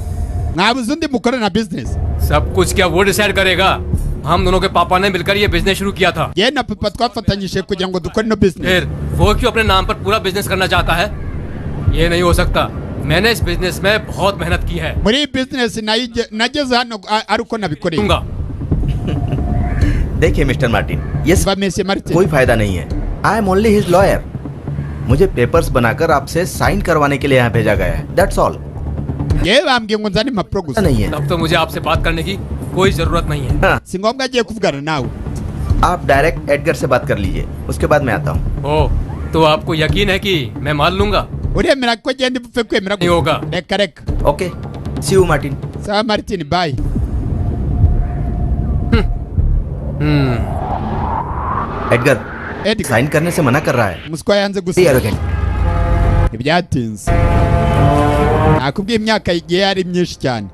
S1: Mwabuze undi mukorana business?
S7: सब कुछ क्या वो डिसाइड करेगा? हम दोनों के पापा ने मिलकर ये बिजनेस शुरू किया था.
S1: Ye na papa twafatanyije kugira ngo dukore ino business.
S7: फिर वो क्यों अपने नाम पर पूरा बिजनेस करना चाहता है? ये नहीं हो सकता. मैंने इस बिजनेस में बहुत मेहनत की है.
S1: Muri iyi business nageze hano ari uko nabikoreye.
S7: दूंगा.
S2: देखिए मिस्टर मार्टिन, ये
S1: Mva Monsieur Martin.
S2: कोई फायदा नहीं है. I am only his lawyer. मुझे पेपर्स बनाकर आपसे साइन करवाने के लिए यहाँ भेजा गया है. That's all.
S1: Yewe bambwiye ngo nzane impapuro gusa.
S2: नहीं है.
S7: तब तो मुझे आपसे बात करने की कोई जरूरत नहीं है.
S2: हाँ,
S1: Si ngombwa agiye kuvugana nawe.
S2: आप डायरेक्ट एडगर से बात कर लीजिए, उसके बाद मैं आता हूँ.
S7: ओ, तो आपको यकीन है कि मैं मान लूंगा?
S1: Uremera ko genda upfe kwemera
S7: नहीं होगा.
S1: Reka reka.
S2: Okay, see you Martin.
S1: Sawa Martin, bye.
S2: Edgar
S1: Edgar
S2: sign करने से मना कर रहा है.
S1: Umuswa yanze
S2: See
S1: gusinya.
S2: Arrogant.
S1: Ntibyatinze, nakubwiye imyaka igiye ari myinshi cyane.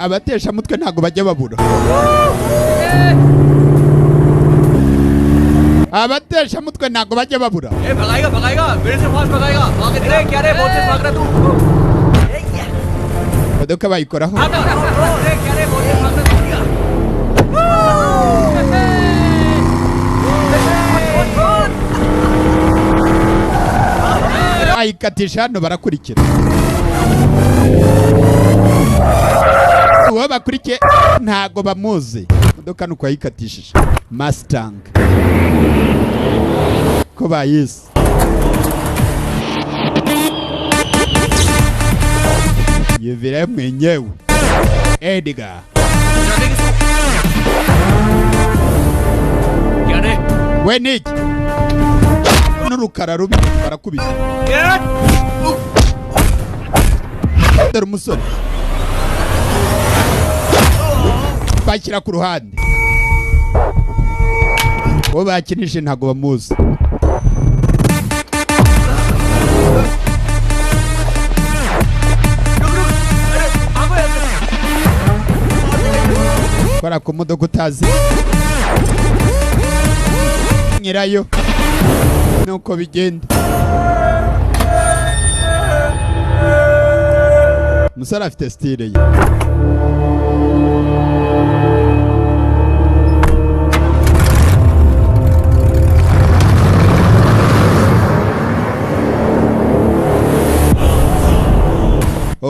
S1: Abateshamutwe ntabwo bajya babura. Abateshamutwe ntabwo bajya babura.
S5: भगाएगा भगाएगा मेरे से फास्ट भगाएगा आगे अरे क्या रे बहुत तेज भाग रहा तू
S1: Imodoka bayikoraho.
S5: अरे क्या रे बहुत तेज भाग रहा तू
S1: Ayikatisha hano barakurikira. Uwo bakurikiye ntago bamuzi. Imodoka nuko yayikatishije. Mustang. Ko bayise. Yivira mwenyewe. Edgar. We niki? N'urukara rubi barakubita. Dore umusore. Bashyira ku ruhande. Uwo bakinije ntago bamuzi. Kora ku modoka utazi nyirayo nuko bigenda. Umusore afite style ye.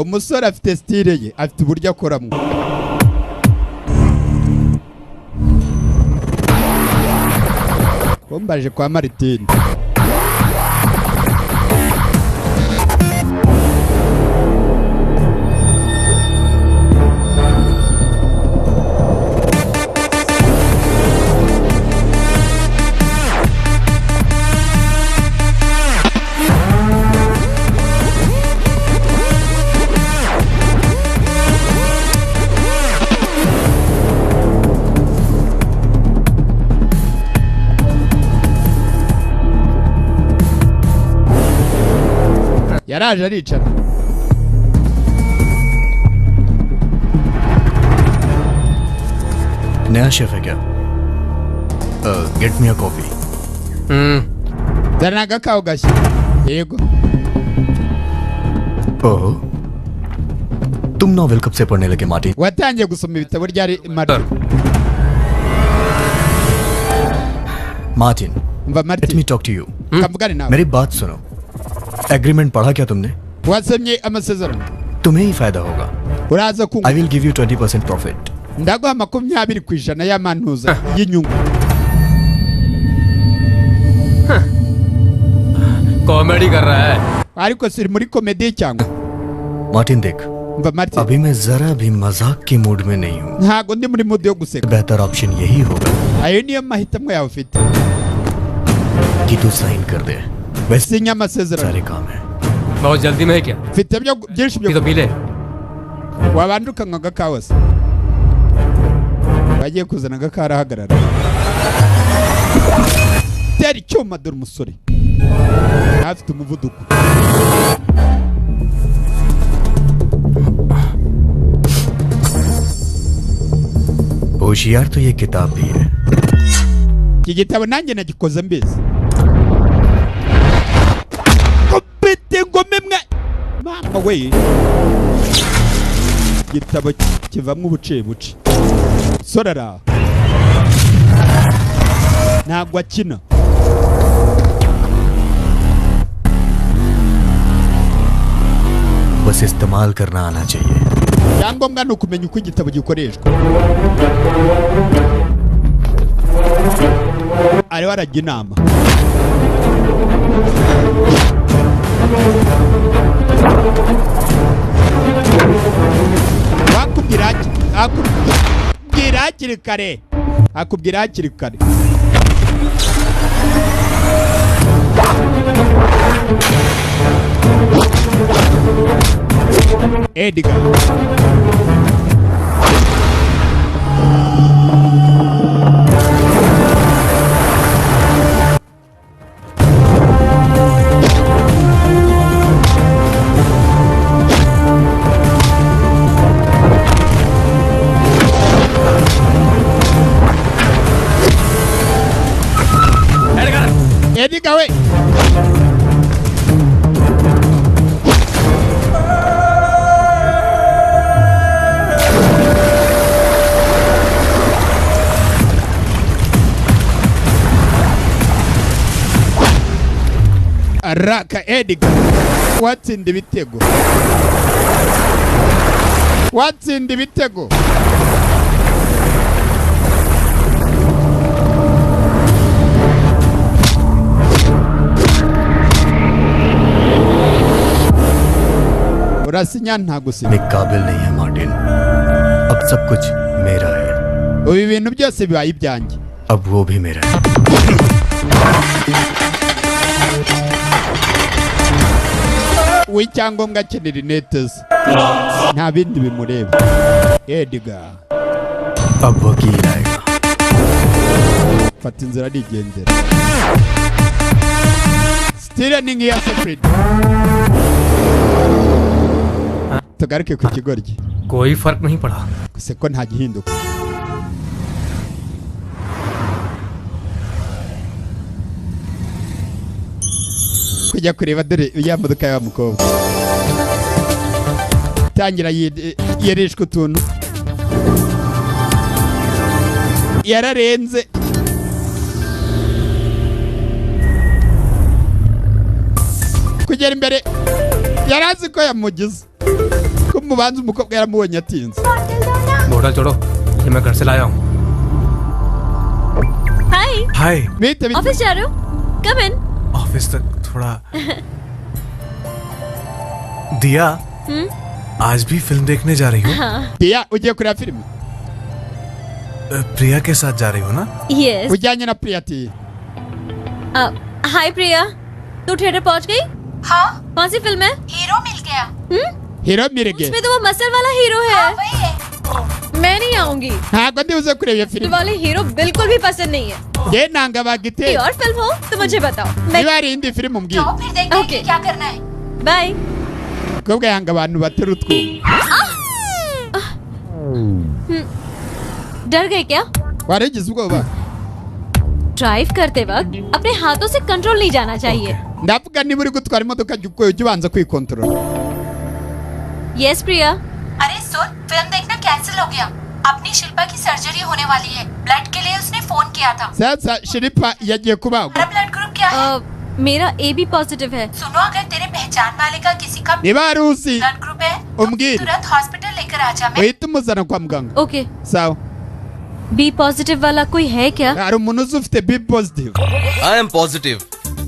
S1: Umusore afite style ye, afite uburyo akoramo. Bombaje kwa Martin. Yaraje aricara.
S3: नया शेफ है क्या? Get me a coffee.
S1: Zana agakawa gashya. Yego.
S3: ओह, तुम novel कब से पढ़ने लगे Martin?
S1: Watangiye gusoma ibitabo ryari Martin?
S3: Martin,
S1: Umva Martin.
S3: Let me talk to you.
S1: Kamvugane nawe.
S3: मेरी बात सुनो. एग्रीमेंट पढ़ा क्या तुमने?
S1: Wasomye amasezerano?
S3: तुम्हें ही फायदा होगा.
S1: Uraza kunguka.
S3: I will give you 20% profit.
S1: Ndaguha 20% y'amantuza y'inyungu.
S7: Comedy कर रहा है.
S1: Ariko siri muri comedy cyangwa?
S3: Martin देख,
S1: Umva Martin,
S3: अभी मैं जरा भी मजाक की मूड में नहीं हूँ.
S1: ntago ndi muri mood yo guseka.
S3: बेहतर ऑप्शन यही होगा
S1: Ayo niyo mahitamo yawe ufite.
S3: कि तू साइन कर दे. वैसे
S1: Sinya amasezerano.
S3: सारे काम है.
S7: बहुत जल्दी में है क्या?
S1: Mfite byo byinshi byo
S7: तो पी ले.
S1: Wabanje ukanywa agakawa se? Bagiye kuzana agakawa arahagarara. Tera icyuma dore umusore. Afite umuvuduko.
S3: होशियार तो ये किताब भी है.
S1: Iki gitabo nanjye nagikoze mbizi. Kubita ingoma imwe. Mama we. Igitabo kivamo ubuce buce. Sorara. Ntabwo akina.
S3: बस इस्तेमाल करना आना चाहिए.
S1: Icyangombwa ni ukumenya uko igitabo gikoreshwa. Ariho arajya inama. Akubwira hakiri kare. Akubwira hakiri kare. Edgar Edgar we Raka Edgar watsinda ibitego watsinda ibitego urasinya nta gusinya
S3: काबिल नहीं है Martin अब सब कुछ मेरा है
S1: ubu ibintu byose bibaye ibyanjye
S3: अब वो भी मेरा है
S1: w'icyangombwa akenera inete ze nta bindi bimureba Edgar
S3: अब वकील आएगा
S1: fata inzira arigendera style ni nk'iya Sefrid tugaruke ku kigoryi
S7: कोई फर्क नहीं पड़ा
S1: gusa ko nta gihinduka kujya kureba dore ya modoka ya mukobwa tangira yereshwa utuntu yararenze kugera imbere yarazi ko yamugize ko mubanza umukobwa yaramubonye atinze
S7: बोतल छोड़ो ये मैं घर से लाया हूँ
S4: हाय
S6: हाय
S1: bite bite
S4: office जा रहे हो come in
S6: office तक थोड़ा दिया आज भी फिल्म देखने जा रही हो
S4: हाँ
S1: Dia ugiye kureba filime
S6: प्रिया के साथ जा रही हो ना
S4: yes
S1: ujyanye na Priya ati
S4: हाय प्रिया तू थिएटर पहुंच गई
S9: हाँ
S4: कौन सी फिल्म है
S9: हीरो मिल गया
S1: Hero Mirige
S4: उसमें तो वो मसल वाला हीरो है
S9: हाँ, वही है
S4: मैं नहीं आऊंगी
S1: ntabwo ndibuze kureba iyo
S4: ये
S1: filime
S4: वाले हीरो बिल्कुल भी पसंद नहीं है
S1: nge nanga bagite
S4: कोई और फिल्म हो तो मुझे बताओ मैं
S1: niba hari indi filime umbwire
S9: तो फिर देखते हैं कि
S4: Okay.
S9: क्या करना है
S4: bye
S1: umukobwa yanga abantu batera utwuma
S4: डर गए क्या
S1: waragize ubwoba
S4: drive करते वक्त अपने हाथों से कंट्रोल नहीं जाना चाहिए
S1: ndavuga niba uri gutwara imodoka jya ujya ubanza kwikontorora
S4: yes प्रिया
S9: अरे सुन फिल्म देखना कैंसिल हो गया अपनी शिल्पा की सर्जरी होने वाली है ब्लड के लिए उसने फोन किया था
S1: sasa Shiripa yagiye kubagwa
S9: तेरा ब्लड ग्रुप क्या है
S4: मेरा A B positive है
S9: सुनो अगर तेरे पहचान वाले का किसी का
S1: niba hari uzi
S9: blood group है तो
S1: umbwire
S9: तुरंत हॉस्पिटल लेकर आ जा मैं
S1: uhite umuzana kwa muganga
S4: okay
S1: sawa
S4: B positive वाला कोई है क्या
S1: hari umuntu uzi ufite B positive
S11: I am positive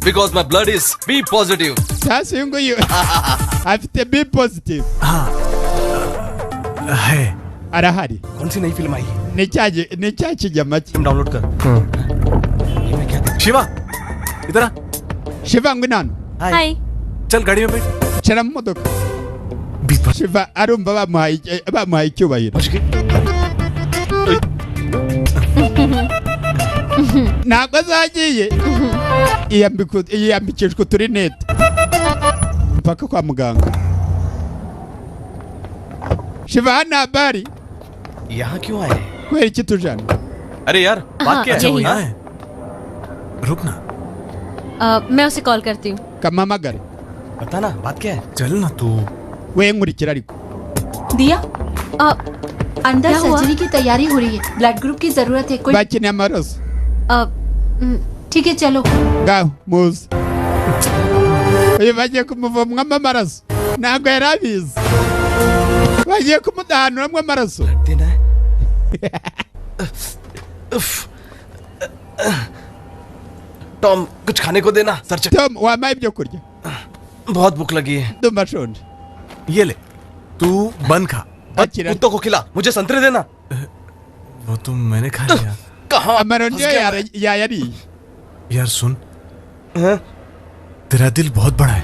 S11: because my blood is B positive
S1: sasa uyu nguyu afite B positive
S6: है
S1: arahari
S11: कौन सी नई फिल्म आई
S1: ni cya ni cya kijyama cye
S11: download कर
S6: शिवा इधर आ
S1: Shiva ngwino hano
S4: हाय
S6: चल गाड़ी में बैठ
S1: cara mu modoka Shiva arumva bamuhaye icyubahiro ntabwo azagiye yiyambikishwa uturinete mpaka kwa muganga Shiva hano habari
S11: यहाँ क्यों आए
S1: kubera iki tujana
S11: अरे यार बात क्या है
S4: यही।
S6: यहाँ है रुक ना
S4: मैं उसे कॉल करती हूँ
S1: kampamagare
S11: बता ना बात क्या है
S6: चल ना तू
S1: we nkurikira ariko
S9: दिया अंदर
S4: क्या हुआ?
S9: सर्जरी की तैयारी हो रही है ब्लड ग्रुप की जरूरत है कोई
S1: bakeneye amaraso
S9: ठीक है चलो
S1: ngaho muze uyu bagiye kumuvomwamo amaraso ntabwo yari abizi bagiye kumudahanuramo amaraso
S11: देना है टॉम कुछ खाने को देना sir
S1: Tom wampaye ibyo kurya
S11: बहुत भूख लगी है
S1: ndumva nshonje
S6: ये ले तू बन खा
S1: akira
S11: कुत्तों को खिला मुझे संतरे देना
S6: वो तो मैंने खा लिया
S11: कहाँ
S1: amaronji
S11: फंस गया मैं?
S1: yayariye
S6: यार सुन तेरा दिल बहुत बड़ा है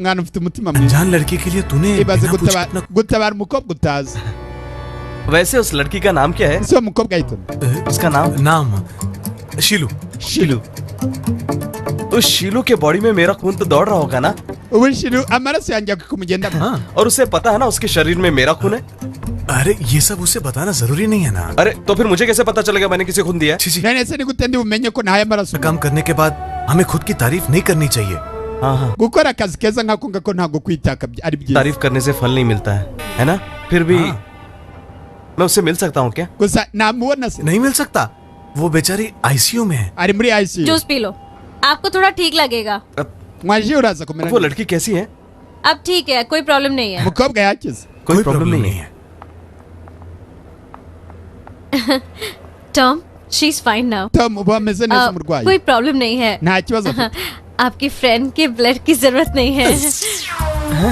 S1: Mwana ufite umutima mwiza.
S6: अनजान लड़की के लिए तूने
S1: Ibaze
S6: बिना पूछे
S1: gutabara umukobwa utazi.
S11: वैसे उस लड़की का नाम क्या है?
S1: Ese uwo mukobwa yitwa
S11: उसका नाम?
S6: नाम शीलू।
S1: Shilu.
S11: उस शीलू के बॉडी में मेरा खून तो दौड़ रहा होगा ना?
S1: Ubu Shilu amaraso yanjye kumugendamo.
S11: और उसे पता है ना उसके शरीर में मेरा खून है?
S6: अरे ये सब उसे बताना जरूरी नहीं है ना।
S11: अरे तो फिर मुझे कैसे पता चलेगा मैंने किसे खून दिया है?
S1: None se ni gute ndi bumenye ko ntaye amaraso?
S6: काम करने के बाद हमें खुद की तारीफ नहीं करनी चाहिए।
S11: हाँ हाँ।
S1: Gukora akazi keza nk'ako ngako ntabwo kwitaka ari byiza.
S11: तारीफ करने से फल नहीं मिलता है ना? फिर भी मैं उससे मिल सकता हूँ क्या?
S1: Gusa namubona se?
S6: नहीं मिल सकता, वो बेचारी आईसीयू में है।
S1: Ari muri ICU.
S4: Juice P low, आपको थोड़ा ठीक लगेगा।
S1: Mwaje uraza kumera.
S11: वो लड़की कैसी है?
S4: अब ठीक है, कोई प्रॉब्लम नहीं है।
S1: Umukobwa yakize.
S11: कोई प्रॉब्लम नहीं है।
S4: Tom, she is fine now.
S1: Tom ubu ameze neza umurwayi.
S4: कोई प्रॉब्लम नहीं है।
S1: Nta kibazo afite.
S4: आपकी फ्रेंड के ब्लड की जरूरत नहीं है।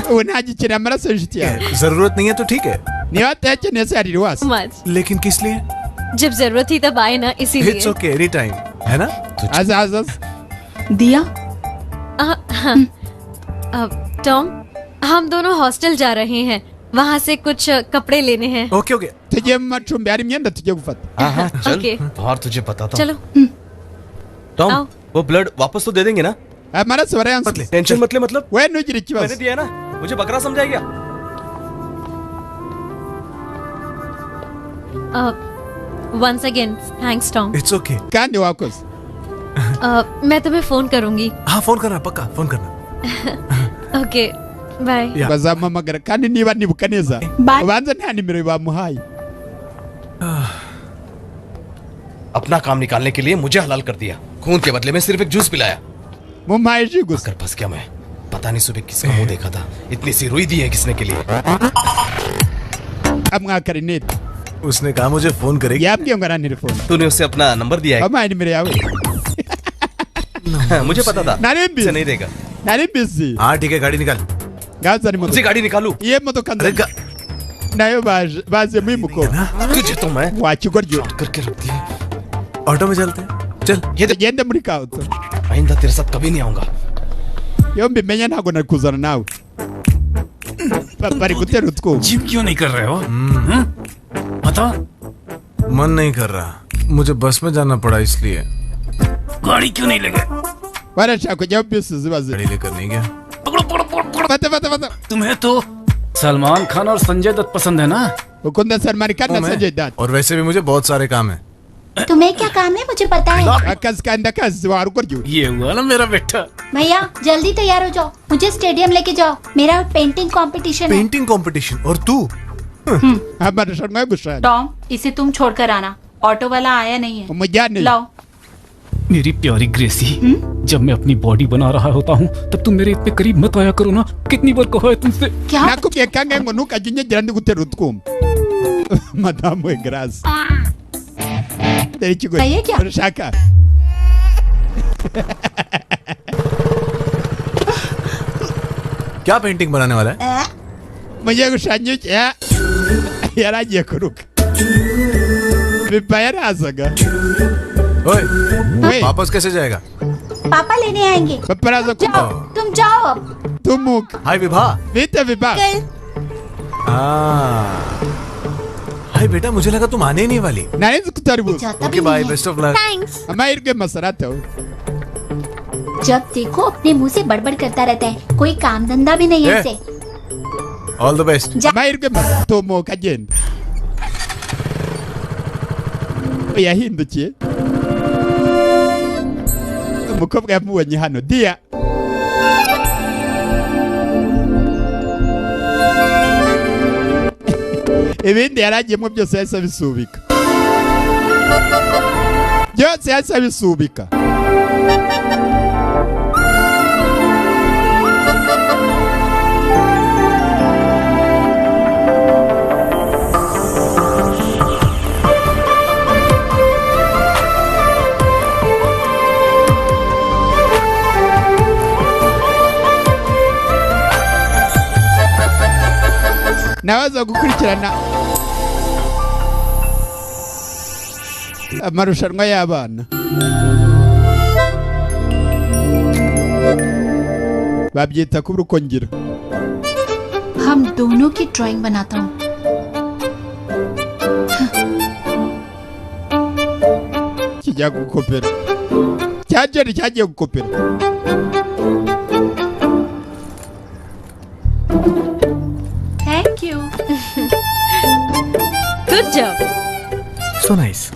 S1: Ubu ntagikeneye amaraso y'inshuti yawe.
S6: जरूरत नहीं है तो ठीक है।
S1: Niba atayakeneye se yarira iwase.
S4: Much.
S6: लेकिन किस लिए?
S4: जब जरूरत थी तब आए ना, इसीलिए।
S6: It's okay any time, है ना?
S1: Aza aza.
S9: दिया।
S4: हाँ। टॉम, हम दोनों हॉस्टल जा रहे हैं, वहाँ से कुछ कपड़े लेने हैं।
S6: Okay okay.
S1: Tugiye mu macumbi hari imyenda tugiye gufata.
S11: हाँ हाँ चल।
S4: ओके।
S11: और तुझे बताता हूँ।
S4: चलो।
S11: टॉम, वो ब्लड वापस तो दे देंगे ना?
S1: Amaraso barayansubiza.
S11: Tension मत ले। मतलब
S1: We ntugire ikibazo.
S11: मैंने दिया ना, मुझे बकरा समझाया गया।
S4: Once again thanks Tom.
S6: It's okay.
S1: Kandi wakoze.
S4: मैं तुम्हें फोन करूंगी।
S6: हाँ फोन करना, पक्का फोन करना।
S4: Okay bye.
S1: Bazampamagara kandi niba nibuka neza ubanza nta nimero bamuhaye.
S11: अपना काम निकालने के लिए मुझे हलाल कर दिया। खून के बदले में सिर्फ एक जूस पिलाया।
S1: Mumpaye ji gusa.
S11: आकर फंस गया मैं। पता नहीं सुबह किसका मुंह देखा था, इतनी सी रुई दी है किसने के लिए।
S1: Amwaka rinete.
S6: उसने कहा मुझे फोन करेगी।
S1: Yambwiye ngo arantelefone.
S11: तूने उसे अपना नंबर दिया है?
S1: Wampaye nimero yawe.
S11: मुझे पता था
S1: Nari mbizi.
S11: उसे नहीं देगा।
S1: Nari mbizi.
S6: हाँ ठीक है, गाड़ी निकाल।
S1: Ngaza ni
S11: उसे
S1: modoka.
S11: गाड़ी निकालू?
S1: Iye modoka nzanye nayo baje baze muri mukobwa.
S11: तुझे तो मैं
S1: Wa kigoryi.
S11: करके रख दिया।
S6: ऑटो में चलते हैं, चल।
S11: ये
S1: Tugende muri kauto.
S11: आइंदा तेरे साथ कभी नहीं आऊंगा।
S1: Iyo mbimenya ntabwo nari kuzana nawe. Papa ari gutera utwuma.
S10: Gym क्यों नहीं कर रहे हो? बता।
S6: मन नहीं कर रहा, मुझे बस में जाना पड़ा इसलिए।
S10: गाड़ी क्यों नहीं लगे?
S1: Barashaka kujyaho bisi ziba ziri.
S6: गाड़ी लेकर नहीं गया।
S10: पकड़ो पकड़ो पकड़ो।
S1: Fata fata fata.
S10: तुम्हें तो सलमान खान और संजय दत्त पसंद है ना?
S1: Ukunda Salman Khan na Sanjay Dutt.
S6: और वैसे भी मुझे बहुत सारे काम है।
S8: तुम्हें क्या काम है मुझे पता है।
S1: Akazi kandi akazi wa rugoryi.
S10: ये हुआ ना मेरा बेटा।
S8: भैया जल्दी तैयार हो जाओ, मुझे स्टेडियम लेके जाओ, मेरा पेंटिंग कंपटीशन है।
S6: Painting competition? और तू?
S1: Amarushanwa yo gushushanya.
S9: Tom, इसे तुम छोड़कर आना, ऑटो वाला आया नहीं है।
S1: Umujyane.
S9: लाओ।
S10: मेरी प्यारी ग्रेसी, जब मैं अपनी बॉडी बना रहा होता हूँ तब तुम मेरे इतने करीब मत आया करो ना। कितनी बार कहा है तुमसे।
S8: क्या?
S1: Nakubwiye kangahe ngo ntukajye unyegera ndi gutera utwuma. Madamu we Grace. Dore ikigoryi.
S8: Aye, kya?
S1: Urashaka?
S6: क्या पेंटिंग बनाने वाला है?
S1: Mugiye gushushanya iki? Yari agiye kuruka. Bipa yarazaga.
S6: ओए,
S1: We,
S6: वापस कैसे जाएगा?
S8: पापा लेने आएंगे।
S1: Papa araza
S8: जाओ,
S1: kumva.
S8: तुम जाओ अब।
S1: Tumuka.
S6: हाय विभा।
S1: Bite Bipa.
S8: कल।
S6: हाँ हाय बेटा, मुझे लगा तुम आने ही नहीं वाली।
S1: Nari nzi ko utari buze.
S8: जाता
S6: ओके
S8: भी
S6: बाय,
S8: नहीं है।
S6: Best of luck.
S8: Thanks.
S1: Amahirwe masarata we.
S8: जब देखो अपने मुंह से बड़बड़ करता रहता है, कोई काम धंधा भी नहीं है
S6: ए।
S8: इसे।
S6: All the best.
S1: Amahirwe masa. Tumuka agenda. Yahindukiye. Umukobwa yamubonye hano. Dia. Ibindi yaragiyemo byose yahise abisubika. Byose yahise abisubika. Nawe gukurikirana amarushanwa y'abana. Babyita kubura uko ngira.
S8: हम दोनों की ड्राइंग बनाता हूँ।
S1: Kijya gukopera cya Jerry, cyagiye gukopera.
S8: Thank you.
S4: Good job.
S3: So nice.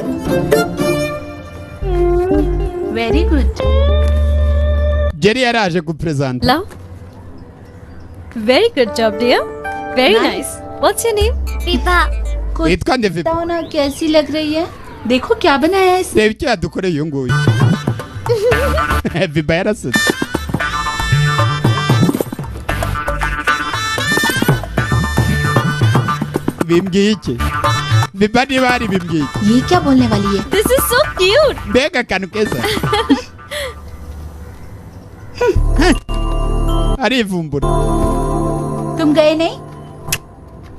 S8: Very good.
S1: Jerry yaraje guperezanta.
S4: Love, very good job dear, very nice. What's your name?
S8: Vibha.
S1: Witwa nde Vibha?
S8: बताओ ना कैसी लग रही है? देखो क्या बनाया है इसने।
S1: Reba icyo yadukoreye uyu nguyu. Vibha yarasetse. Bimbwiye iki Vibha? Niba hari bimbwiye iki?
S8: ये क्या बोलने वाली है?
S4: This is so cute.
S1: Mbega akantu keza, arivumbura.
S8: तुम गए नहीं?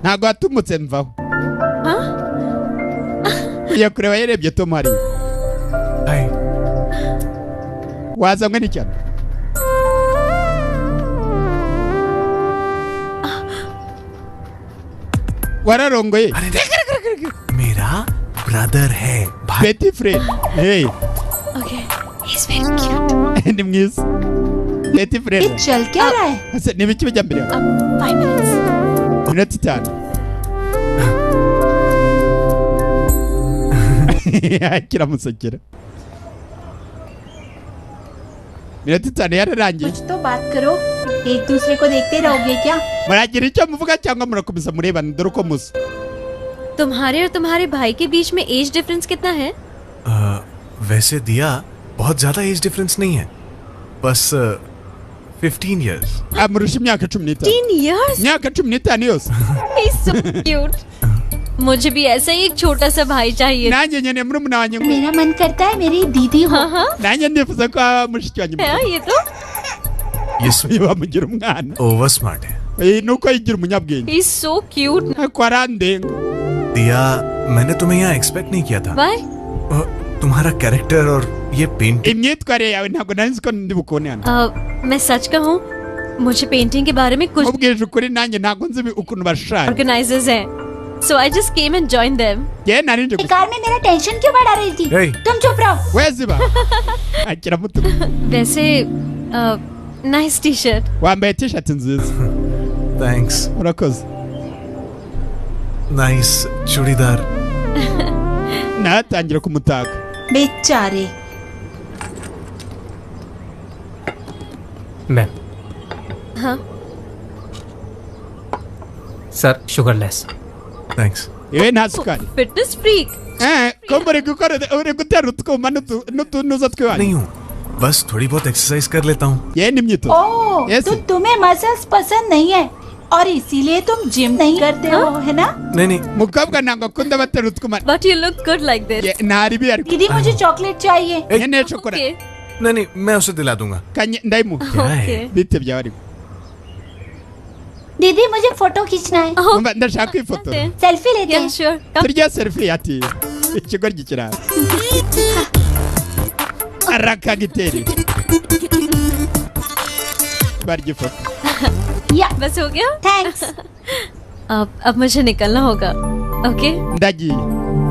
S1: Ntabwo watumutse mvaho. Kujya kureba yarebye Tom hariya. Wazanywe n'icyano. Wararongoye?
S6: मेरा ब्रदर है.
S1: Petit frere, hey.
S4: Okay, he is very cute.
S1: Ni mwiza petit frere.
S8: ये चल क्या रहा है?
S1: Ese ni ibiki bijya mbere?
S4: 5 minutes.
S1: Iminota 5. Kiramusekera. Iminota 5 yararangiye.
S8: कुछ तो बात करो, एक दूसरे को देखते रहोगे क्या?
S1: Muragira icyo muvuga cyangwa murakomeza murebana? Dore uko musa.
S4: तुम्हारे और तुम्हारे भाई के बीच में एज डिफरेंस कितना है?
S6: वैसे दिया बहुत ज्यादा एज डिफरेंस नहीं है, बस 15 years.
S1: Amurusha imyaka 15.
S4: 15 years?
S1: Imyaka 15 yose.
S4: He's so cute. मुझे भी ऐसा ही एक छोटा सा भाई चाहिए।
S1: Nanjye nkeneye murumuna wanjye ngo.
S8: मेरा मन करता है मेरी दीदी हो।
S4: हाँ हाँ।
S1: Nanjye ndifuza ko aba mushiki wanjye.
S4: है ये तो।
S6: ये
S1: bamugira umwana.
S6: Over smart है.
S1: Nuko yigira umunyabwenge.
S4: He's so cute.
S1: Ariko arandenga.
S6: दिया, मैंने तुम्हें यहाँ एक्सपेक्ट नहीं किया था।
S4: Why?
S6: तुम्हारा कैरेक्टर और ये painting.
S1: Imyitwarire yawe ntabwo nari nzi ko ndi bukubone hano.
S4: मैं सच कहूँ, मुझे पेंटिंग के बारे में कुछ
S1: Ubwije ukuri nanjye ntabwo nzi ukuntu bashushanya.
S4: Organisers हैं, so I just came and joined them.
S1: Njyewe nari nje gusa.
S8: बेकार में मेरा टेंशन क्यों बढ़ा रही थी?
S6: Hey.
S8: तुम चुप रहो।
S1: Weziba akiramutuka.
S4: वैसे nice T shirt.
S1: Wambaye t-shirt nziza.
S6: Thanks.
S1: Urakoze.
S6: Nice churidar.
S1: Nawe atangira kumutaka.
S8: बेचारे।
S7: मैम।
S4: हाँ।
S7: Sir, sugarless.
S6: Thanks.
S1: Iwe nta sukari.
S4: Fitness freak.
S1: Ko muri gukora uri gutera utwuma n'utunuza twiwanyu?
S6: नहीं हूँ, बस थोड़ी बहुत एक्सरसाइज कर लेता हूँ।
S1: Ye ni imyitozo.
S8: ओह,
S1: Yes.
S8: तो तुम्हें मसल्स पसंद नहीं है और इसीलिए तुम जिम नहीं करते हो, है ना?
S6: नहीं नहीं।
S1: Mukobwa ntabwo akunda batera utwuma.
S4: But you look good like this.
S1: Ye, ntari ariko.
S8: दीदी मुझे चॉकलेट चाहिए।
S1: Nkeneye shokora.
S4: Okay.
S6: नहीं नहीं, मैं उसे दिला दूंगा।
S1: Kanye ndayimuha.
S6: क्या है?
S4: Okay.
S1: Bite byawe ariko.
S8: दीदी मुझे फोटो खींचना है।
S1: Umva, ndashaka kwifotora.
S8: Selfie लेते
S4: Yeah,
S8: हैं।
S4: sure.
S1: Turya selfie ati ikigoryi kirara arakagiteri barya ifoto.
S8: या
S4: बस हो गया।
S8: Thanks.
S4: अब मुझे निकलना होगा। Okay,
S1: ndagiye.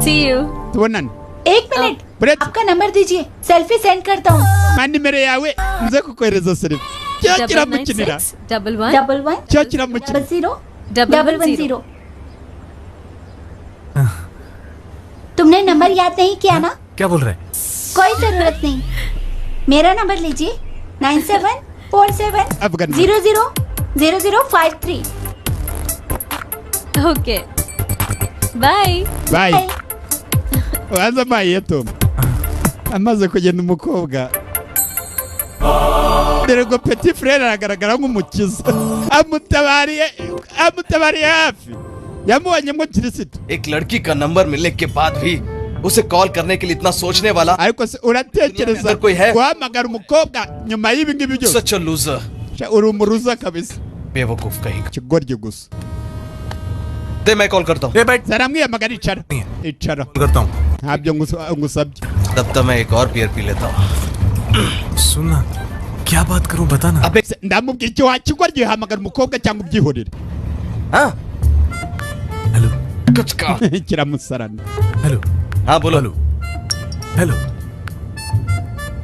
S4: See you.
S1: Tubonane.
S8: एक मिनट,
S1: Buretse.
S8: आपका नंबर दीजिए, सेल्फी सेंड करता हूँ।
S1: Mpa nimero yawe nze kukohereza selfie. Cyo
S4: Double nine
S1: kiramukinira.
S4: Six double one
S8: 11
S1: Cyo kiramukinira.
S8: 00
S4: double
S8: 1
S4: one
S8: 1
S4: zero.
S8: 0। तुमने नंबर याद नहीं किया ना?
S6: क्या बोल रहे हैं?
S8: कोई जरूरत नहीं, मेरा नंबर लीजिए, 9747
S1: Avuga nimero.
S8: 00 00 53।
S4: Okay, bye.
S1: Bye. Waza maye Tom amaze kugenda umukobwa. Dore ngo petit frere aragaragara nk'umukiza. Amutabariye, amutabariye hafi. Yamubonyemo kirisitu.
S11: एक लड़की का नंबर मिलने के बाद भी उसे कॉल करने के लिए इतना सोचने वाला
S1: Ariko se uratekereza
S11: कोई है?
S1: guhamagara umukobwa nyuma y'ibi ngibi byose?
S11: Such a loser.
S1: Sha, uri umuruza kabisa.
S11: बेवकूफ कहीं का।
S1: Ikigoryi gusa.
S11: दे मैं कॉल करता हूँ।
S6: ए बैठ।
S1: Zaramwiyamagara icara icara.
S6: करता हूँ।
S1: Ntabyo ngusabye.
S11: तब तक मैं एक और बियर पी लेता हूँ।
S6: सुन ना, क्या बात करूं बता ना।
S1: Ndamubwira icyo wakigwa gihamagara umukobwa cyangwa ubyihorere.
S6: Hello.
S1: Kiramusarana.
S6: Hello.
S11: हाँ बोलो।
S6: Hello hello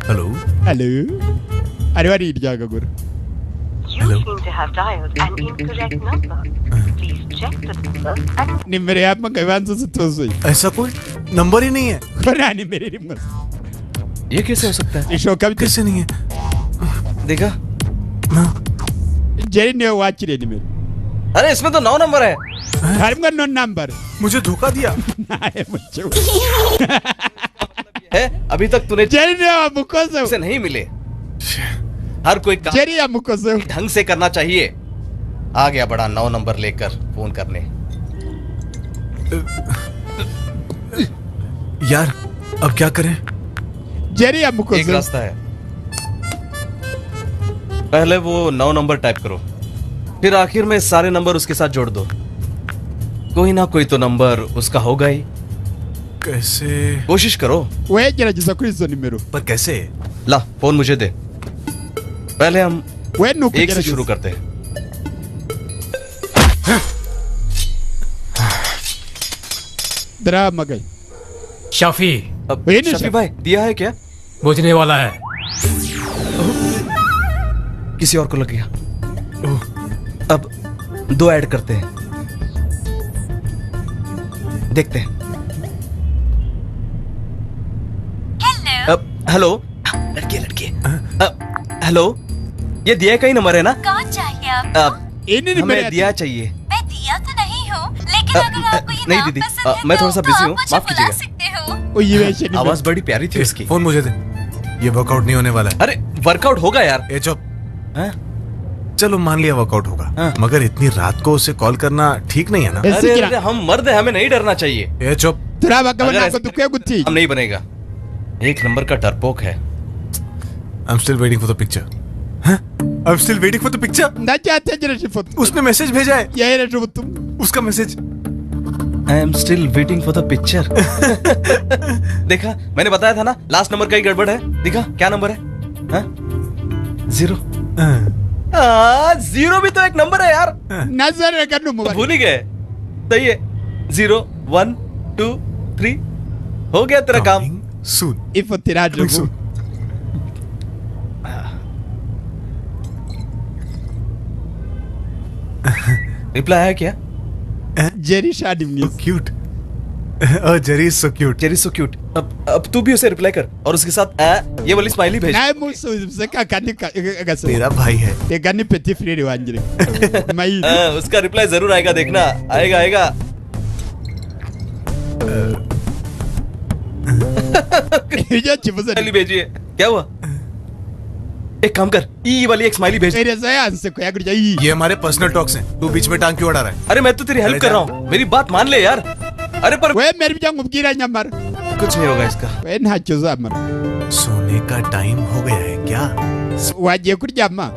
S6: hello
S1: hello ariho ariryagagura. Nimero yahamagaye banza zituzuye.
S6: ऐसा कोई नंबर ही नहीं है।
S1: Ko nta nimero irimo.
S11: ये कैसे हो सकता है?
S1: Ishoka bite?
S6: कैसे नहीं है?
S11: देखा
S1: Jerry niwe wakiriye nimero.
S11: अरे इसमें तो 9 नंबर है।
S1: Harimo no number.
S6: मुझे धोखा दिया।
S11: है अभी तक तूने
S1: Jerry niwe wamukozeho.
S11: से नहीं मिले। हर कोई काम
S1: Jerry yamukozeho.
S11: ढंग से करना चाहिए। आ गया बड़ा 9 नंबर लेकर फोन करने।
S6: यार अब क्या करें?
S1: Jerry
S11: एक
S1: yamukozeho.
S11: रास्ता है, पहले वो 9 नंबर टाइप करो, फिर आखिर में सारे नंबर उसके साथ जोड़ दो। कोई ना कोई तो नंबर उसका होगा ही।
S6: कैसे?
S11: कोशिश करो।
S1: We gerageza kuri izo nimero.
S6: पर कैसे?
S11: ला फोन मुझे दे, पहले हम
S1: We ni
S11: एक से शुरू
S1: ukugerageza.
S11: करते हैं।
S1: Darahamagaye.
S7: Shafi
S11: अब
S1: ये नहीं
S11: शफी
S1: शफी।
S11: भाई दिया है क्या?
S7: बुझने वाला है।
S11: किसी और को लग गया। अब 2 ऐड करते हैं, देखते हैं। अब हेलो लड़के लड़के, हेलो ये दिया का ही नंबर है ना?
S9: कौन चाहिए आपको?
S1: Iyi ni nimero
S11: हमें
S1: ya
S11: दिया चाहिए।
S9: मैं दिया तो नहीं हूँ, लेकिन अगर आपको ये
S11: नहीं
S9: नाम
S11: दीदी,
S9: पसंद है
S11: मैं
S9: तो
S11: थोड़ा सा बिजी
S9: आप
S11: हूँ,
S9: मुझे
S11: माफ
S9: बुला
S11: कीजिएगा।
S9: सकते हो।
S1: uyibeshye nimero.
S11: आवाज बड़ी प्यारी थी उसकी।
S6: फोन मुझे दे, ये वर्कआउट नहीं होने वाला है।
S11: अरे वर्कआउट होगा यार।
S6: ए चुप।
S11: हाँ?
S6: चलो मान लिया वर्कआउट होगा,
S11: हाँ।
S6: मगर इतनी रात को उसे कॉल करना ठीक नहीं है ना?
S1: Ese
S11: अरे
S1: kira
S11: अरे हम मर्द हैं, हमें नहीं डरना चाहिए।
S6: ए चुप।
S1: Turi abagabo
S11: अगर
S1: ntabwo
S11: ऐसे
S1: dukwiye gutinya.
S11: हम नहीं बनेगा। 1 नंबर का डरपोक है।
S6: I am still waiting for the picture. I am still waiting for the picture.
S1: Ndacyategereje ifoto.
S6: उसने मैसेज भेजा है,
S1: Yohereje ubutumwa.
S6: उसका message.
S11: I am still waiting for the picture. देखा, मैंने बताया था ना, लास्ट नंबर का ही गड़बड़ है। देखा क्या नंबर है? हाँ? 0। 0 भी तो एक नंबर है यार।
S1: Na zeru reka ni umubare.
S11: भूल ही गए। सही है, 0 1 2 3 हो गया तेरा काम।
S6: Soon.
S1: Ifoto iraje vuba.
S11: Reply आया क्या?
S1: Jerry shadi mwiza.
S6: Cute. Oh Jerry is so cute.
S11: Jerry so cute. अब तू भी उसे रिप्लाई कर और उसके साथ ये वाली स्माइली भेज।
S1: Nawe musubize ka kandi gasore.
S6: तेरा भाई है।
S1: Rega ni petit frere wanjye reka. Mayiri.
S11: हाँ, उसका रिप्लाई जरूर आएगा, देखना आएगा आएगा।
S1: Ibyo kivuze
S11: smiley भेजिए। क्या हुआ? एक काम कर, ई वाली एक स्माइली भेज।
S1: Ereza yanseko yagurya iyi.
S6: ये हमारे पर्सनल टॉक्स हैं, तू बीच में टांग क्यों अड़ा रहा है?
S11: अरे मैं तो तेरी हेल्प कर रहा हूँ, मेरी बात मान ले यार। अरे पर
S1: Wemera ibyo nkubwira nyamara.
S11: कुछ नहीं होगा इसका।
S1: We ntacyo uzamara.
S6: सोने का टाइम हो गया है क्या?
S1: Wagiye kuryama?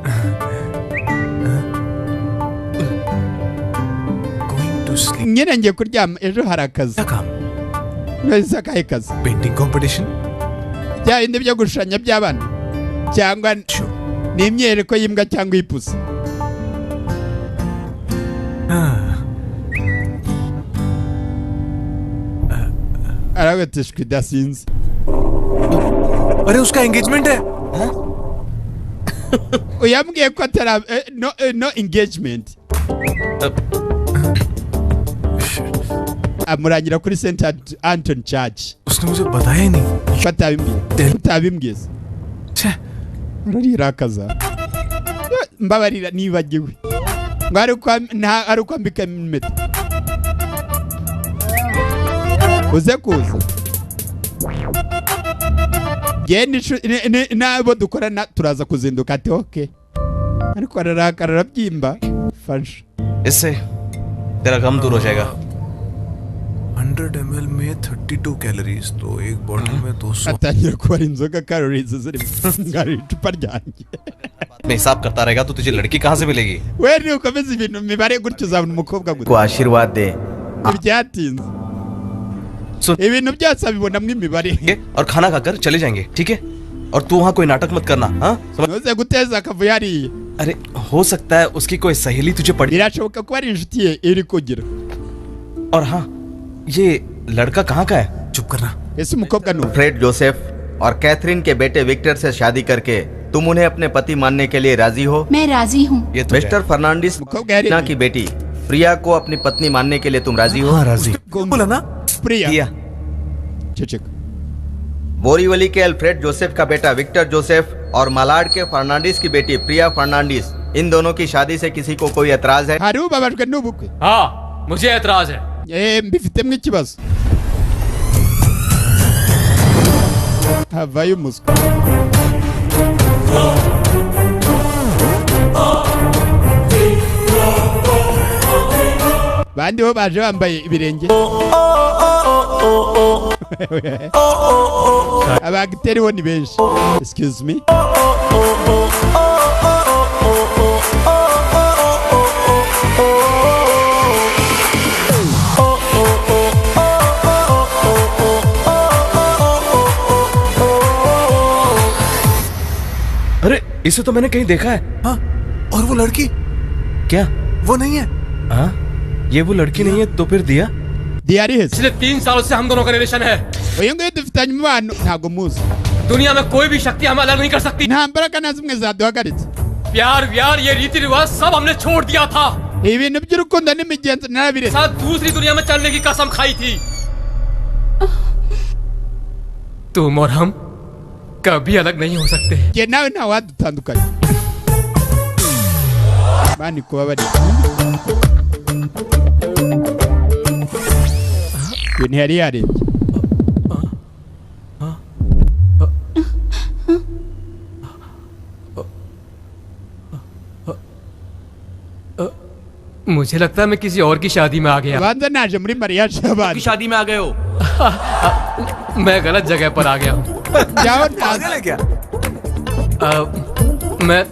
S6: Going to sleep.
S1: Nyine ngiye kuryama, ejo hari akazi.
S6: क्या काम?
S1: Nahise akahe kazi?
S6: Painting competition.
S1: Bya bindi byo gushushanya by'abana cyangwa ni imyereko y'imbwa cyangwa ipusi. Arabatishwa idasinze.
S6: अरे उसका एंगेजमेंट है।
S1: Uyambwiye ko atari no, no engagement. Amurangira kuri St Anton Church.
S6: उसने मुझे बताया ही नहीं।
S1: Ko atabimbwiye? Utabimbwiye se? Urarirakaza. Mbabarira nibagiwe. Ngo ari ukwambika impeta. Uze kuza. Jye n'abo dukorana turaza kuzinduka ati okay. Ariko ararakara arabyimba. Fasha.
S11: इससे तेरा गम दूर हो जाएगा।
S6: 100 ml में 32 कैलोरीज, तो एक बॉटल में 200।
S1: Atangira kubara inzoga calories ziri mu icupa ryanjye.
S11: में हिसाब करता रहेगा तो तुझे लड़की कहाँ से मिलेगी?
S1: We nukomeza ibintu mibare gutyo uzabona umukobwa
S2: को
S1: gute.
S2: आशीर्वाद दे।
S1: Ntibyatinze. Ibintu byose abibonamo imibare.
S11: और खाना खाकर चले जाएंगे, ठीक है? और तू वहाँ कोई नाटक मत करना। हाँ
S1: ntuze guteza akavuyo hariya।
S11: अरे हो सकता है उसकी कोई सहेली तुझे पड़ी।
S1: Birashoboka ko ari inshuti ye iri kugira।
S11: और हाँ, ये लड़का कहाँ का है?
S6: चुप करना।
S1: Ese umukobwa ni
S2: Fred Joseph और कैथरीन के बेटे विक्टर से शादी करके तुम उन्हें अपने पति मानने के लिए राजी हो?
S8: मैं राजी हूँ।
S2: मिस्टर फर्नांडिस ना की बेटी प्रिया को अपनी पत्नी मानने के लिए तुम राजी हो?
S6: हाँ राजी। बोला ना
S1: प्रिया।
S2: बोरीवली के अल्फ्रेड जोसेफ का बेटा विक्टर जोसेफ और मलाड के फर्नांडिस की बेटी प्रिया फर्नांडिस, इन दोनों की शादी से किसी को कोई एतराज है?
S1: hari ubabajwe n'ubukwe?
S7: हाँ मुझे एतराज है।
S1: Mbifitemo ikibazo. Havayo umuswa. Bandi bo baje bambaye ibirenge. Abagiteri bo ni benshi. Excuse me.
S11: अरे इसे तो मैंने कहीं देखा है।
S6: हाँ, और वो लड़की
S11: क्या
S6: वो नहीं है?
S11: हाँ, ये वो लड़की नहीं है तो फिर दिया
S1: दिया रही है।
S7: पिछले 3 सालों से हम दोनों का रिलेशन है।
S1: Uyu nguyu dufitanye umubano ntabwo muzi।
S7: दुनिया में कोई भी शक्ति हमें अलग नहीं कर सकती।
S1: Nta mbaraga na zimwe zaduhagaritse।
S7: प्यार व्यार ये रीति रिवाज सब हमने छोड़ दिया था।
S1: Ibintu by'urukundo n'imigenzo narabiretse।
S7: साथ दूसरी दुनिया में चलने की कसम खाई थी। तुम और हम कभी अलग नहीं हो सकते।
S1: Jye nawe ntawadutandukanya। Bani kubabarira। Ibintu yari yarebye।
S7: मुझे लगता है मैं किसी और की शादी में आ गया।
S1: banza naje muri mariage y'abandi।
S5: की शादी में आ गए हो?
S7: मैं गलत जगह पर आ गया हूँ।
S1: जाओ
S6: पागल है क्या?
S7: मैं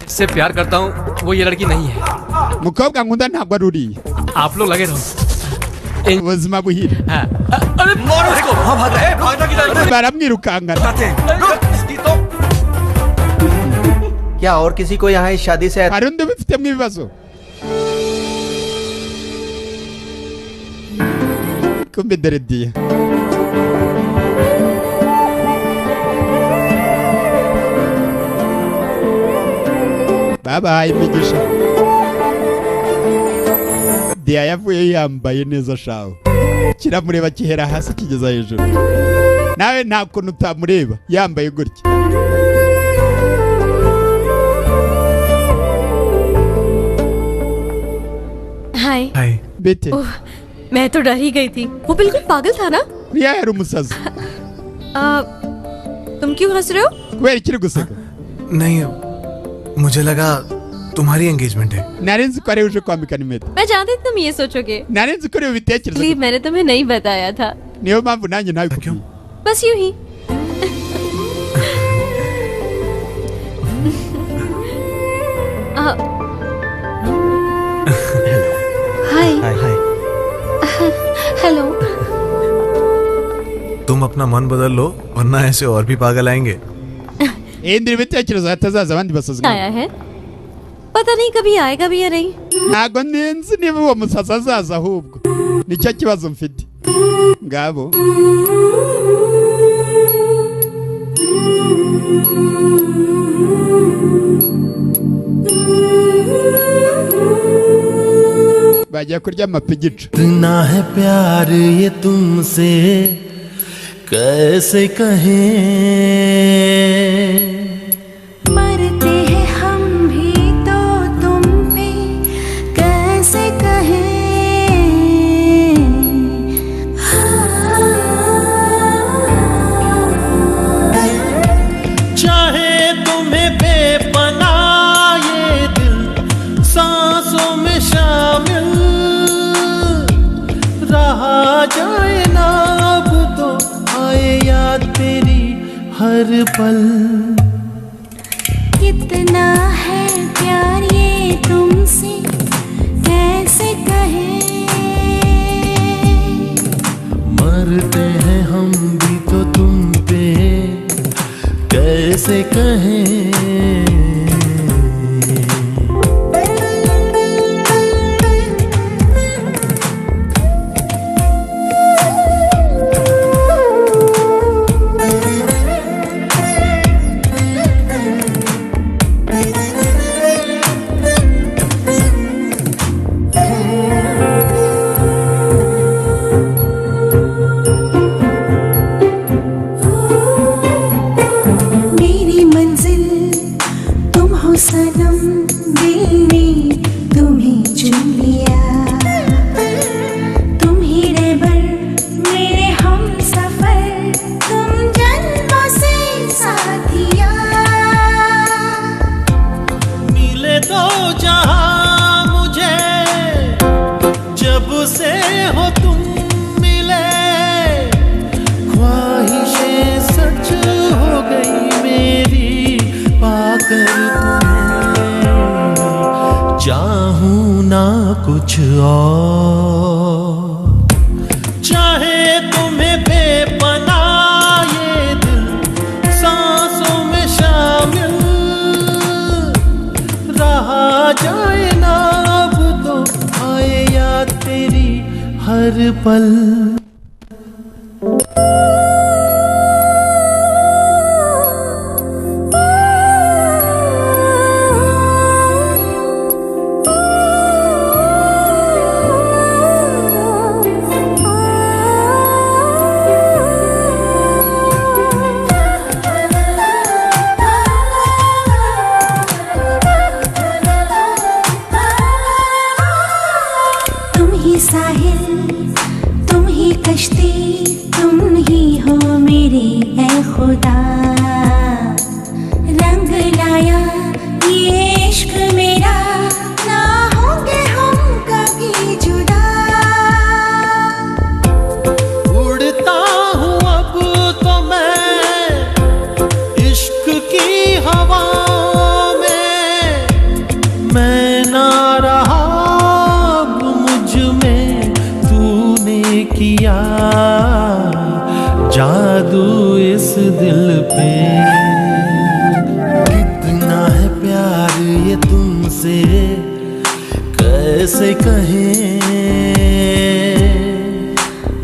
S7: इससे प्यार करता हूँ, वो ये लड़की नहीं है।
S1: Mukobwa nkunda ntabwo ari uriya।
S7: आप लोग लगे रहो।
S1: Ubuzima buhire।
S7: अरे मारो इसको।
S3: हाँ भाग रहा है,
S5: भागना किधर?
S1: Baramwirukankana।
S2: क्या और किसी को यहाँ इस शादी से?
S1: Hari undi ubifitemo ibibazo? Kumbe dore Diya. Babahaye imigisha. Diya yavuye yambaye neza shaho. Kiramureba kihera hasi kigeza hejuru. Nawe nta kuntu utamureba yambaye gutya.
S4: Hi.
S6: Hi.
S1: Bite.
S4: मैं तो डर ही गई थी, वो बिल्कुल पागल था ना।
S1: Priya yari umusazi।
S4: तुम क्यों हंस रहे हो?
S1: Kubera iki uri guseka?
S6: नहीं, मुझे लगा तुम्हारी एंगेजमेंट है।
S1: Nari nzi ko ari uje kwambikana impeta।
S4: मैं जानती तुम ये सोचोगे।
S1: Nari nzi ko uri bubitekereze।
S4: इसलिए मैंने तुम्हें नहीं बताया था।
S1: Niyo mpamvu nanjye ntabikubwiye।
S4: बस यूं ही।
S8: हाय।
S11: हाय।
S8: हेलो।
S6: तुम अपना मन बदल लो वरना ऐसे और भी पागल आएंगे।
S1: Hindura ibitekerezo hatazaza abandi basazi।
S4: आया है, पता नहीं कभी आएगा भी या नहीं।
S1: Ntago ninzi niba uwo musazi azaza ahubwo nicyo kibazo mfite. Ngabo bajya kurya amapigica।
S13: इतना है प्यार ये तुमसे कैसे कहें,
S9: मरते हैं हम भी तो तुम पे कैसे कहें।
S13: चाहे तुम्हें बेपनाह ये दिल सांसों में शामिल रहा जाए ना अब तो आए याद तेरी हर पल।
S9: कितना है प्यार ये तुमसे कैसे कहें,
S13: मरते हैं हम भी तो तुम पे कैसे कहें।
S14: मेरी मंजिल तुम हो सनम, दिल ने तुम्हें चुन लिया। तुम ही रहबर मेरे हम सफर, तुम जन्मों से साथिया।
S13: मिले तो जहां मुझे, जब से हो तुम मिले, ख्वाहिशें सच हो गई मेरी, पाकर तुम्हें चाहूं ना कुछ और। चाहे तुम्हें बेपनाह ये दिल सांसों में शामिल रहा जाए ना, अब तो आए याद तेरी हर पल।
S14: तुम ही साहिल, तुम ही कश्ती, तुम ही हो मेरे ऐ खुदा। रंग लाया ये इश्क मेरा, ना होंगे हम कभी जुदा।
S13: उड़ता हूँ अब तो मैं इश्क की हवा में, मैं ना रहा अब मुझ में, तूने किया जादू इस दिल पे। कितना है प्यार ये तुमसे कैसे कहें,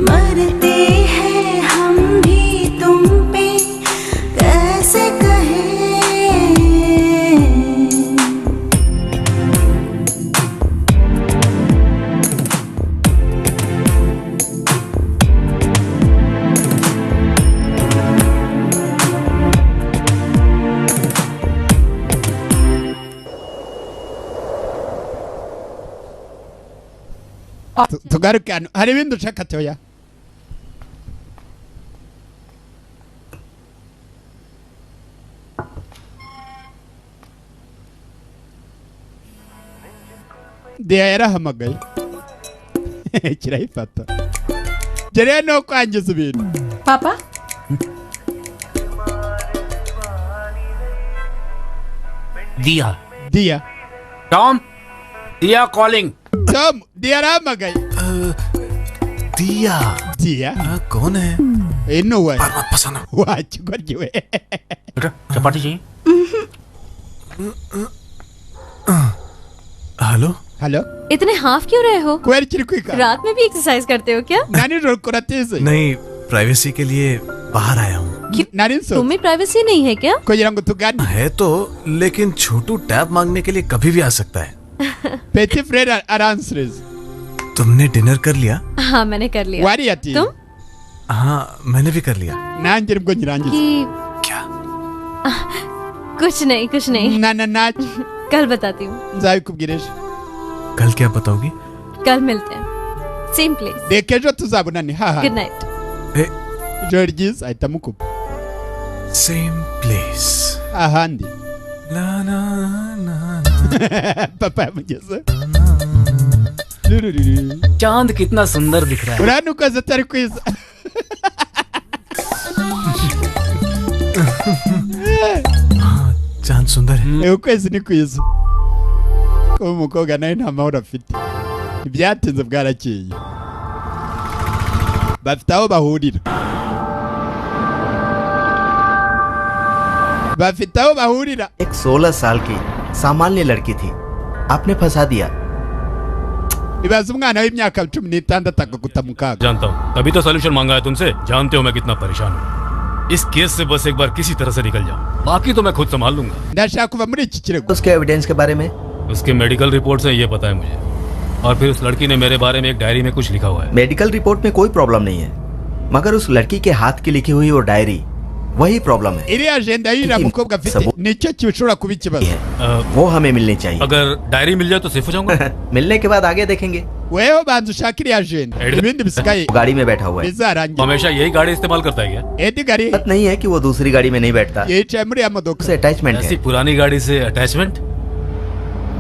S14: मरते हैं हम भी तुम पे कैसे कहें।
S1: Tugaruke hano, hari ibindi ushaka toya? Deya yarahamagaye kirayifata gereye no kwangiza ibintu.
S9: पापा
S15: दिया
S1: Diya
S15: Tom, Diya calling.
S1: Tom, Diya arahamagaye.
S6: दिया
S1: Diya
S6: कौन है?
S1: Ino we
S6: Fasana
S1: wakigoryi we.
S15: बेटा चपाती चाहिए?
S6: Hello
S1: hello,
S4: इतने हाफ क्यों रहे हो?
S1: Kubera ikiri kwika?
S4: रात में भी एक्सरसाइज करते हो क्या?
S1: Na nijoro ukora tize?
S6: नहीं, प्राइवेसी के लिए बाहर आया हूँ।
S1: Nari nsohotse
S4: तुम्हें प्राइवेसी नहीं है क्या?
S1: Kugira ngo tugane
S6: है तो, लेकिन छोटू टैब मांगने के लिए कभी भी आ सकता है।
S1: Petit frere aransubiza.
S6: तुमने डिनर कर लिया?
S4: हाँ मैंने कर लिया।
S1: Wariye ati
S4: तुम?
S6: हाँ मैंने भी कर लिया।
S1: Nanjye nibwo nyirangiza.
S4: कि क्या? कुछ नहीं कुछ नहीं।
S1: Na na na
S4: कल बताती हूँ।
S1: Nzabikubwira ejo.
S6: कल क्या बताओगी?
S4: कल मिलते हैं same place.
S1: Reka ejo tuzabonane haha.
S4: Good night.
S1: Ijoro ryiza. Ahita amukupa.
S6: Same place
S1: ahandi.
S6: La na na
S1: papa yamugeze.
S10: चांद कितना सुंदर दिख रहा है।
S1: Urabona ukwezi atari kwiza?
S6: चांद सुंदर है।
S1: Ukwezi ni kwiza. Kuba umukobwa nawe nta mahoro afite, ntibyatinze bwarakeye, bafite aho bahurira. Bafite aho bahurira.
S2: एक 16 साल की सामान्य लड़की थी, आपने फंसा दिया।
S1: Ibaze umwana w'imyaka 16 akaguta mu kaga.
S10: जानता हूँ, तभी तो सोल्यूशन मांगा है तुमसे। जानते हो मैं कितना परेशान हूँ। इस केस से बस एक बार किसी तरह से निकल जाऊँ, बाकी तो मैं खुद संभाल लूंगा।
S1: Ndashaka kuva muri iki kirego.
S2: उसके एविडेंस के बारे में?
S10: उसके मेडिकल रिपोर्ट से ये पता है मुझे, और फिर उस लड़की ने मेरे बारे में एक डायरी में कुछ लिखा हुआ है।
S2: मेडिकल रिपोर्ट में कोई प्रॉब्लम नहीं है, मगर उस लड़की के हाथ की लिखी हुई वो डायरी, वही प्रॉब्लम है।
S1: Iriya agenda y'uriya mukobwa afite nicyo gishobora kuba ikibazo.
S2: वो हमें मिलनी चाहिए।
S10: अगर डायरी मिल जाए तो सेफ हो जाऊंगा।
S2: मिलने के बाद आगे देखेंगे।
S1: Weho banza ushake iriya agenda, ibindi bisigaye
S2: गाड़ी में बैठा हुआ है।
S1: bizarangira.
S10: हमेशा यही गाड़ी इस्तेमाल करता है क्या?
S1: Edgar
S2: बात नहीं है कि वो दूसरी गाड़ी में नहीं बैठता,
S1: yicaye muri ya modoka।
S2: उसे अटैचमेंट
S10: ऐसी
S2: है।
S10: पुरानी गाड़ी से अटैचमेंट?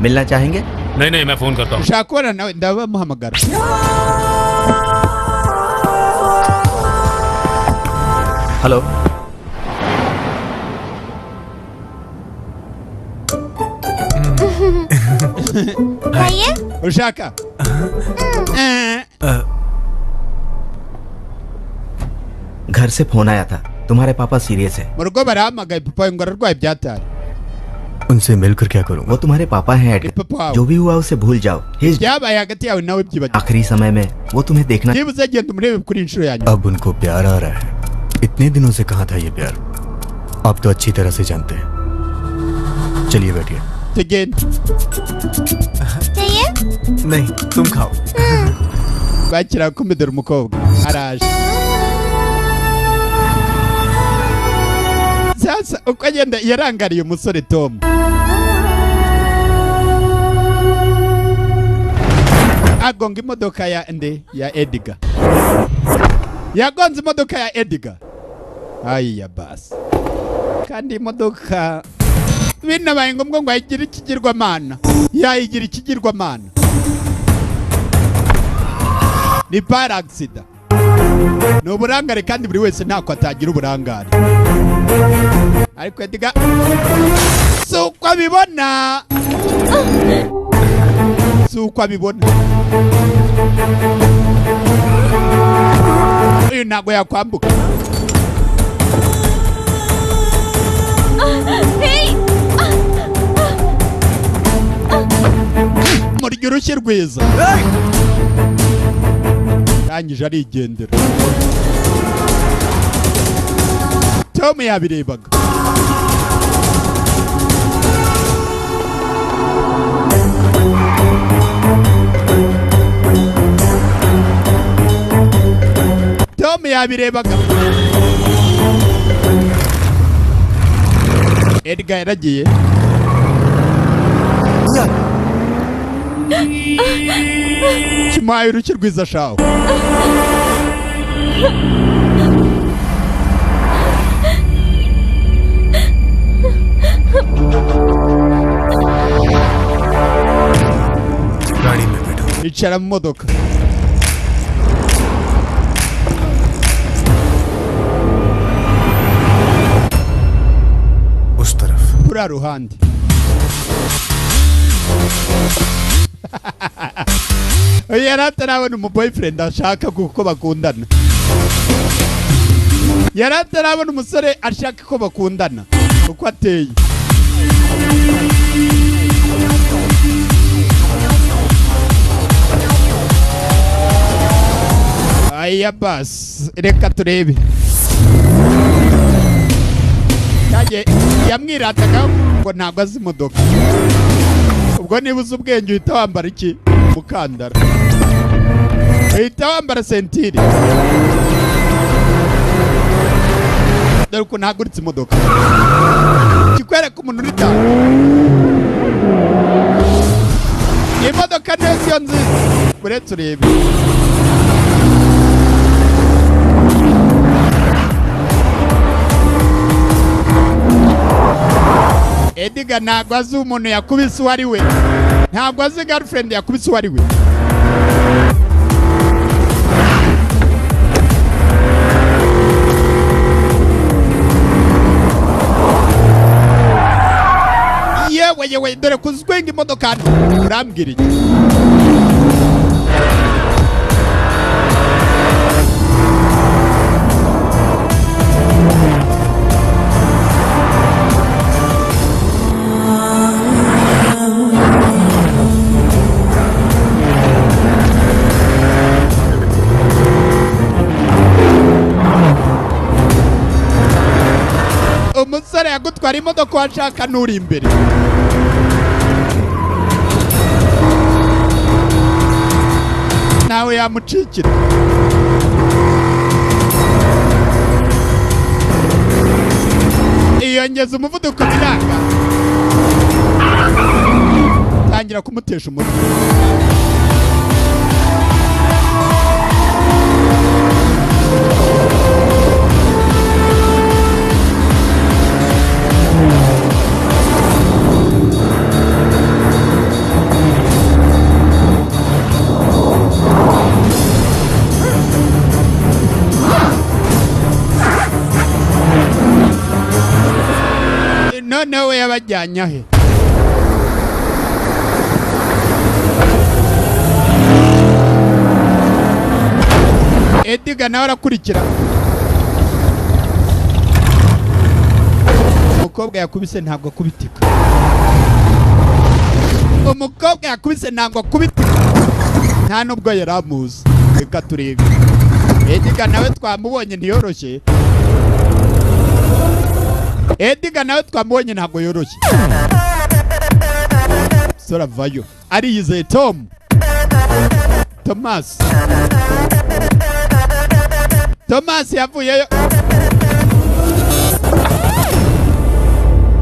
S2: मिलना चाहेंगे?
S10: नहीं नहीं, मैं फोन करता हूँ।
S1: Ushaka kubona nawe ndabamuhamagara.
S2: Hello,
S1: Ushaka
S2: घर से फोन आया था, तुम्हारे पापा सीरियस है।
S1: Mu rugo barahamagaye, papa wawe ngo ararwaye byatari.
S3: उनसे मिलकर क्या करूँगा?
S2: वो तुम्हारे पापा हैं एडगर,
S1: Papa wawe.
S2: जो भी हुआ उसे भूल जाओ। His
S1: Byabaye hagati yawe nawe byibagirwe.
S2: आखिरी समय में वो तुम्हें देखना।
S1: Byibuze genda umurebe kuri inshuro ya nyuma.
S3: अब उनको प्यार आ रहा है। इतने दिनों से कहाँ था ये प्यार? आप तो अच्छी तरह से जानते हैं। चलिए बैठिए।
S1: Tugende.
S8: चाहिए?
S6: नहीं, तुम खाओ।
S1: Bakira kumidura umukobwa araje. Sasa uko agenda yarangariye umusore Tom, agonga imodoka ya nde ya Edgar. Yagonze imodoka ya Edgar. Ayiya basi, kandi imodoka binabaye ngombwa ngo ayigire ikigirwamana, yayigira ikigirwamana. Ni par accident, ni uburangare, kandi buri wese ntako atagira uburangare. Ariko Edgar si uko abibona, si uko abibona. Uyu ntabwo yakwambuka. Murya urushyi rwiza. Arangije arigendera. Tom yabirebaga. Tom yabirebaga. Edgar yaragiye. Kimuhaye urushyi rwiza shawe.
S6: गाड़ी में बैठो।
S1: Icara mu modoka.
S6: उस तरफ।
S1: Kuri ruhande. Uyu yari atarabona umu boyfriend ashaka kuko bakundana. Yari atarabona umusore ashaka ko bakundana uko ateye. Aya basi, reka turebe. Cyagiye yamwirataga ngo ntabwo azi imodoka. Ubwo niba uzi ubwenge uhita wambara iki? Umukandara. Uhita wambara sentire. Dore ukuntu ahaguritse imodoka. Kikwereka umuntu uri down. Imodoka neza iyo nziza. Uretse urebe. Edgar ntabwo azi umuntu yakubise uwo ari we. Ntabwo azi girlfriend yakubise uwo ari we. Yewe yewe, dore kuzwenga imodoka hano. Urambwira iki? Atwara imodoka washaka n'uri imbere. Nawe yamucikira. Iyongeza umuvuduko biranga. Tangira kumutesha umutwe. Noneho yabajyanye he? Edgar nawe arakurikira. Umukobwa yakubise ntabwo akubitika. Umukobwa yakubise ntabwo akubitika. Nta nubwo yari amuzi. Reka turebe. Edgar nawe twamubonye ntiyoroshye. Edgar nawe twamubonye ntabwo yoroshye. Sora vayo. Ariyizeye Tom. Thomas. Thomas yavuyeyo.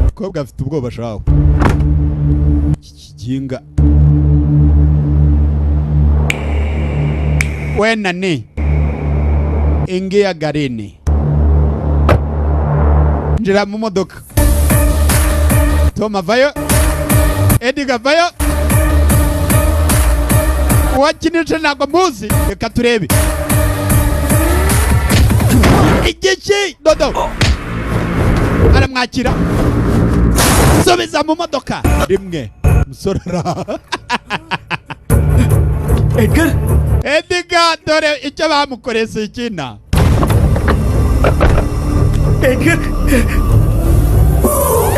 S1: Umukobwa afite ubwoba shaho. Kiginga. We nani? Ingia garini. Njira mu modoka. Tom avayo. Edgar avayo. Uwakinisha ntabwo muzi. Reka turebe. Igiki dodo. Aramwakira. Subiza mu modoka. Rimwe. Musore ara.
S3: Edgar.
S1: Edgar dore icyo bamukoreye si ikina.
S3: Edgar.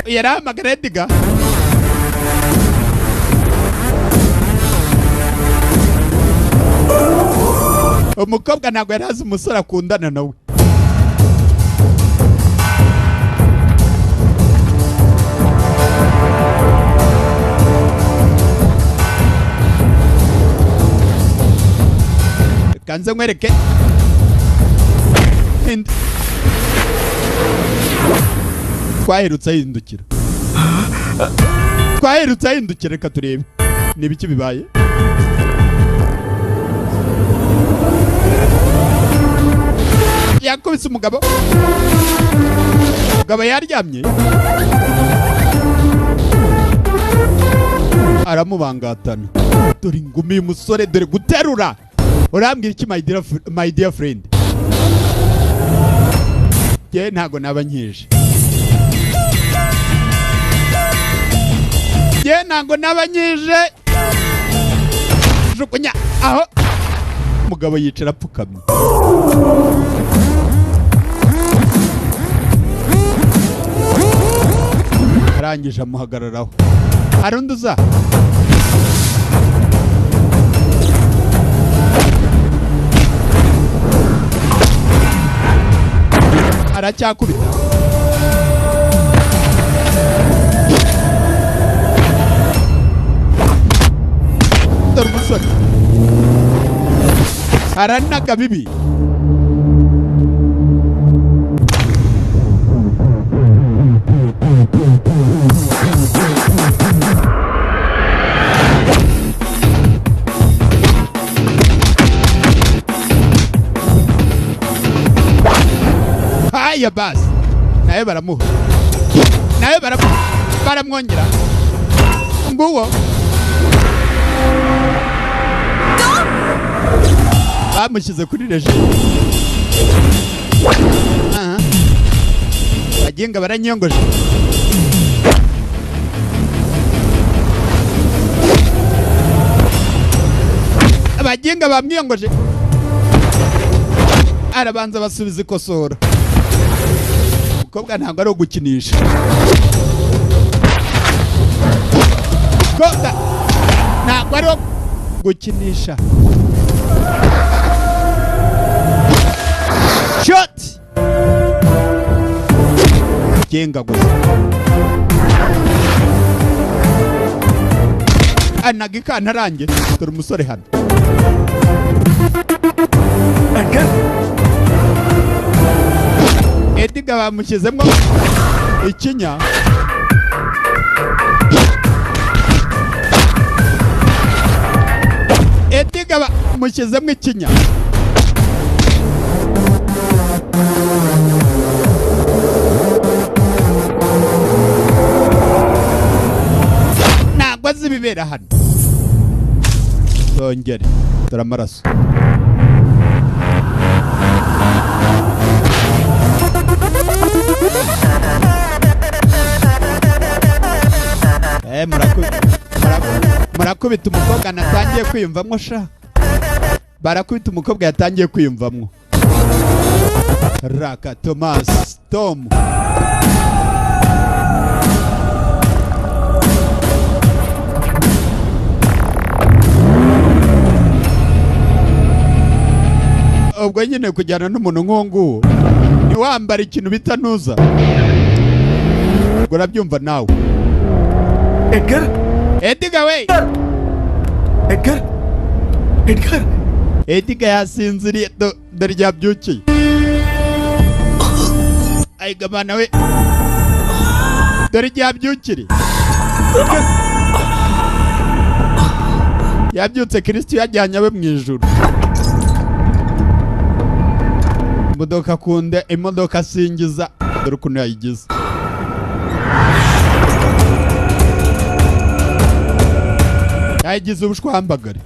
S1: Yarahamagara Edgar. Umukobwa ntabwo yari azi umusore akundana nawe. Kanze nkwereke. Twaherutse ahindukira. Twaherutse ahindukira, reka turebe. Ni ibiki bibaye? Yakubise umugabo. Umugabo yaryamye. Aramubangatana. Dore ingumi y'umusore, dore guterura. Urambwira iki my dear friend? Jye ntago naba nkije. Jye ntago naba nkije. Jugunya aho. Umugabo yicara apfukamye. Arangije amuhagararaho. Arunduza. Aracyakubita. Dore umusore. Aranaga bibi. Haya basi. Nawe baramuha. Nawe baramuha. Baramwongera. Nguwo. Bamushyize kuri reje. Aha. Bagenga baranyongoje. Abagenga bamwiyongoje. Arabanza basubiza ikosora. Umukobwa ntabwo ari ugukinisha. Umukobwa ntabwo ari gukinisha. Shot! Genga gusa anaga ikantarange. Dore umusore hano. Edgar bamushyizemo ikinya. Edgar bamushyizemo ikinya. Ntabwo azi ibibera hano. Tongere dore amaraso. Murakubita umukobwa natangiye kwiyumvamwo sha. Barakubita umukobwa yatangiye kwiyumvamwo. Raka Thomas Tom. Ubwo nyine kujyana n'umuntu nk'uwo nguwo ntiwambara ikintu bita ntuza. Ubwo urabyumva nawe.
S11: Edgar!
S1: Edgar we!
S11: Edgar! Edgar!
S1: Edgar yasinziriye dore ryabyukiye. Ayigamana we. Dore ryabyukire. Yabyutse Kristo yajyanye abe mu ijuru. Imodoka kunde, imodoka singiza, dore ukuntu yayigize. Yayigize ubushwambagare.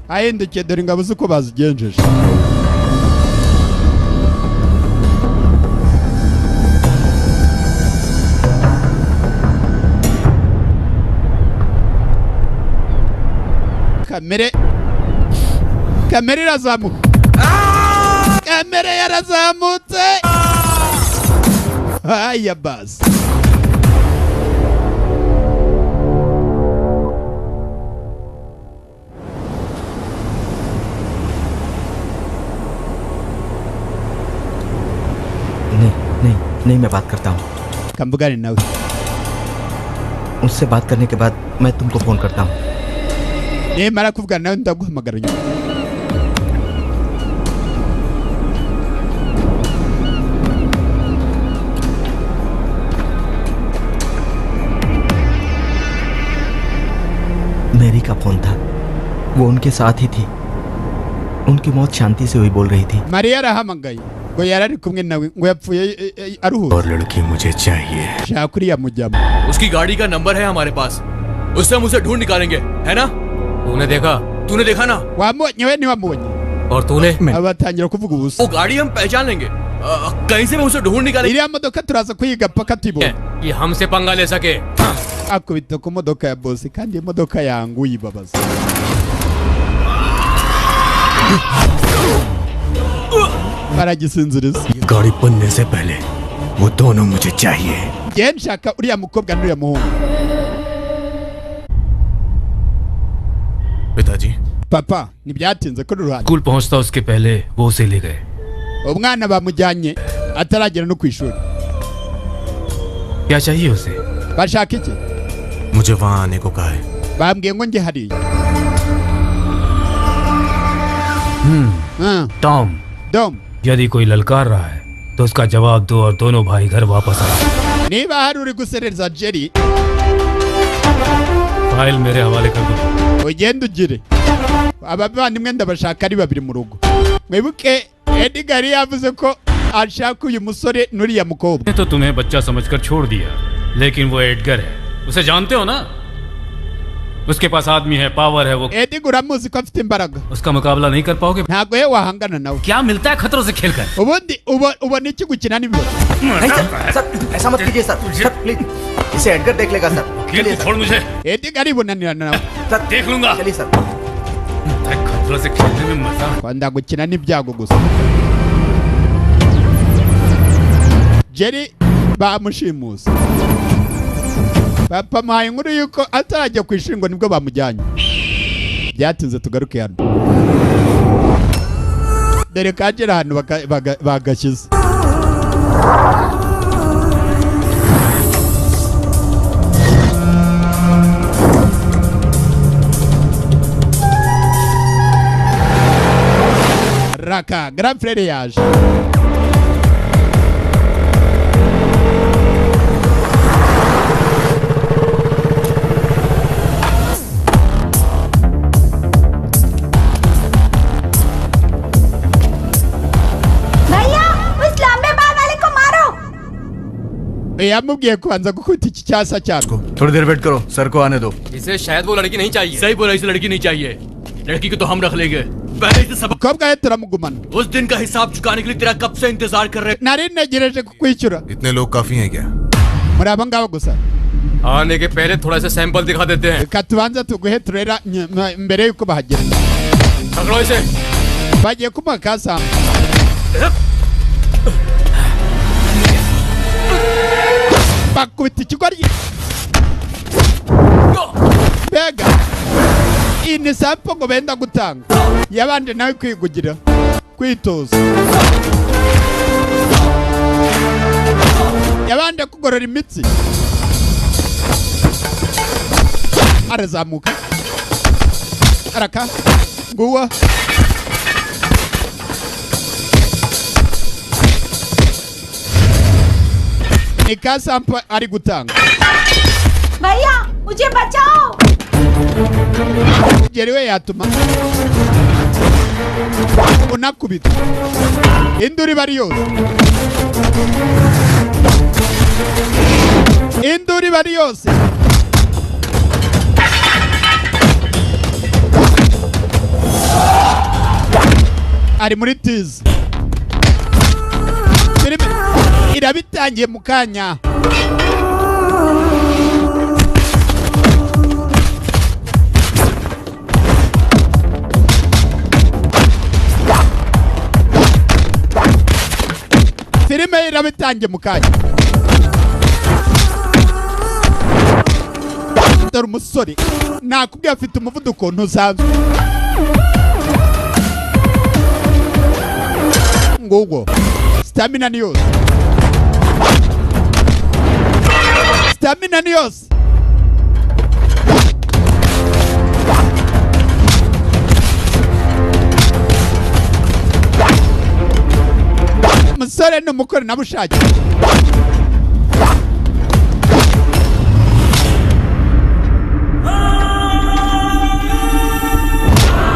S1: Ahindukiye dore ingabo z'uko bazigenjeje. Kamere kamere irazamuka. Kamere yarazamutse. Aya basi.
S12: नहीं नहीं नहीं, मैं बात करता हूँ।
S1: Kamvugane nawe.
S12: उससे बात करने के बाद मैं तुमको फोन करता हूँ।
S1: Nimara kuvugana nawe ndaguhamagara nyuma.
S12: Mary का फोन था, वो उनके साथ ही थी। उनकी मौत शांति से हुई बोल रही थी।
S1: Mariya arahamagaye ngo yari ari kumwe nawe ngo yapfuye aruhutse.
S3: और लड़की मुझे चाहिए।
S1: Shaka uriya mujyamo.
S5: उसकी गाड़ी का नंबर है हमारे पास, उससे हम उसे ढूंढ निकालेंगे, है ना?
S7: तूने देखा?
S5: तूने देखा ना?
S1: Wamubonye we ntiwamubonye?
S7: और तूने?
S1: Abatangira kuvuga ubusa.
S5: वो गाड़ी हम पहचान लेंगे, कहीं से भी उसे ढूंढ निकालेंगे।
S1: Iriya modoka turaza kuyiga paka tuyibonye.
S7: कि हमसे पंगा ले सके।
S1: Akubita ku modoka ya bosi kandi imodoka yanguye ibabaza. Baragisinziriza.
S3: गाड़ी बनने से पहले वो दोनों मुझे चाहिए।
S1: Njye nshaka uriya mukobwa n'uriya muhungu.
S6: पिताजी।
S1: Papa ntibyatinze ko ruhande.
S10: School पहुंचता उसके पहले वो उसे ले गए।
S1: Umwana bamujyanye ataragera no ku ishuri.
S10: क्या चाहिए उसे?
S1: Bashaka iki?
S6: मुझे वहाँ आने को कहा है।
S1: Bambwiye ngo njye hariya.
S10: Tom.
S1: Tom.
S10: यदि कोई ललकार रहा है तो उसका जवाब दो और दोनों भाई घर वापस आओ।
S1: Niba hari uri guserereza Jerry,
S10: file मेरे हवाले कर दो।
S1: Ugende ugire abavandimwe ndabashaka ari babiri mu rugo. Mwibuke Edgar yavuze ko ashaka uyu musore n'uriya mukobwa.
S10: तो तुम्हें बच्चा समझकर छोड़ दिया, लेकिन वो एडगर है, उसे जानते हो ना? उसके पास आदमी है, पावर है, वो
S1: Edgar uramuzi ko afite imbaraga.
S10: उसका मुकाबला नहीं कर पाओगे।
S1: Ntabwo ye wahangana nawe.
S10: क्या मिलता है खतरों से खेलकर?
S1: Ubundi ubona iki gukina n'ibibazo?
S12: नहीं सर, सर ऐसा मत कीजिए sir, sir please, इसे एडगर देख लेगा सर।
S10: खेल छोड़ मुझे।
S1: Edgar aribonanira nawe.
S12: Sir
S10: देख लूंगा।
S12: चलिए सर।
S10: खतरों से खेलने में मजा।
S1: Kwanda gukina n'ibyago gusa. Jerry bamushimusa. Papa muhaye inkuru yuko atarajya ku ishuri ngo nibwo bamujyanye. Byatinze tugaruke hano. Dore kagera ahantu bagashyize. Raka grand frère yaje. Yamubwiye kubanza gukubita iki cyasa cyarwo.
S3: थोड़ी देर वेट करो, सर को आने दो।
S7: इसे शायद वो लड़की नहीं चाहिए।
S5: सही बोला, इसे लड़की नहीं चाहिए। लड़की को तो हम रख लेंगे। पहले इसे सबक।
S1: Umukobwa we turamugumana.
S5: उस दिन का हिसाब चुकाने के लिए तेरा कब से इंतजार कर रहे।
S1: Nari ntegereje kukwishyura.
S6: इतने लोग काफी हैं क्या?
S1: Muri abo ngabo gusa.
S7: आने के पहले थोड़ा सा सैंपल दिखा देते हैं।
S1: Reka tubanze tuguhe turera mbere yuko bahagera.
S7: पकड़ो इसे।
S1: Bagiye kumuha ka sample. Bakubita ikigoryi. Mbega iyi ni sample ngo benda gutanga. Yabanje nawe kwigugira kwitoza. Yabanje kugorora imitsi. Arazamuka araka nguwa. Ni ka sample ari gutanga.
S9: भैया मुझे बचाओ।
S1: Jerry we yatuma unakubita induru iba ari yose, induru iba ari yose. Ari muri tizi. Filime irabitangiye mu kanya. Filime irabitangiye mu kanya. Dore umusore nakubwiye afite umuvuduko ntusanzwe. Nguwo stamina ni yose, stamina ni yose. Umusore ni umukoranabushake.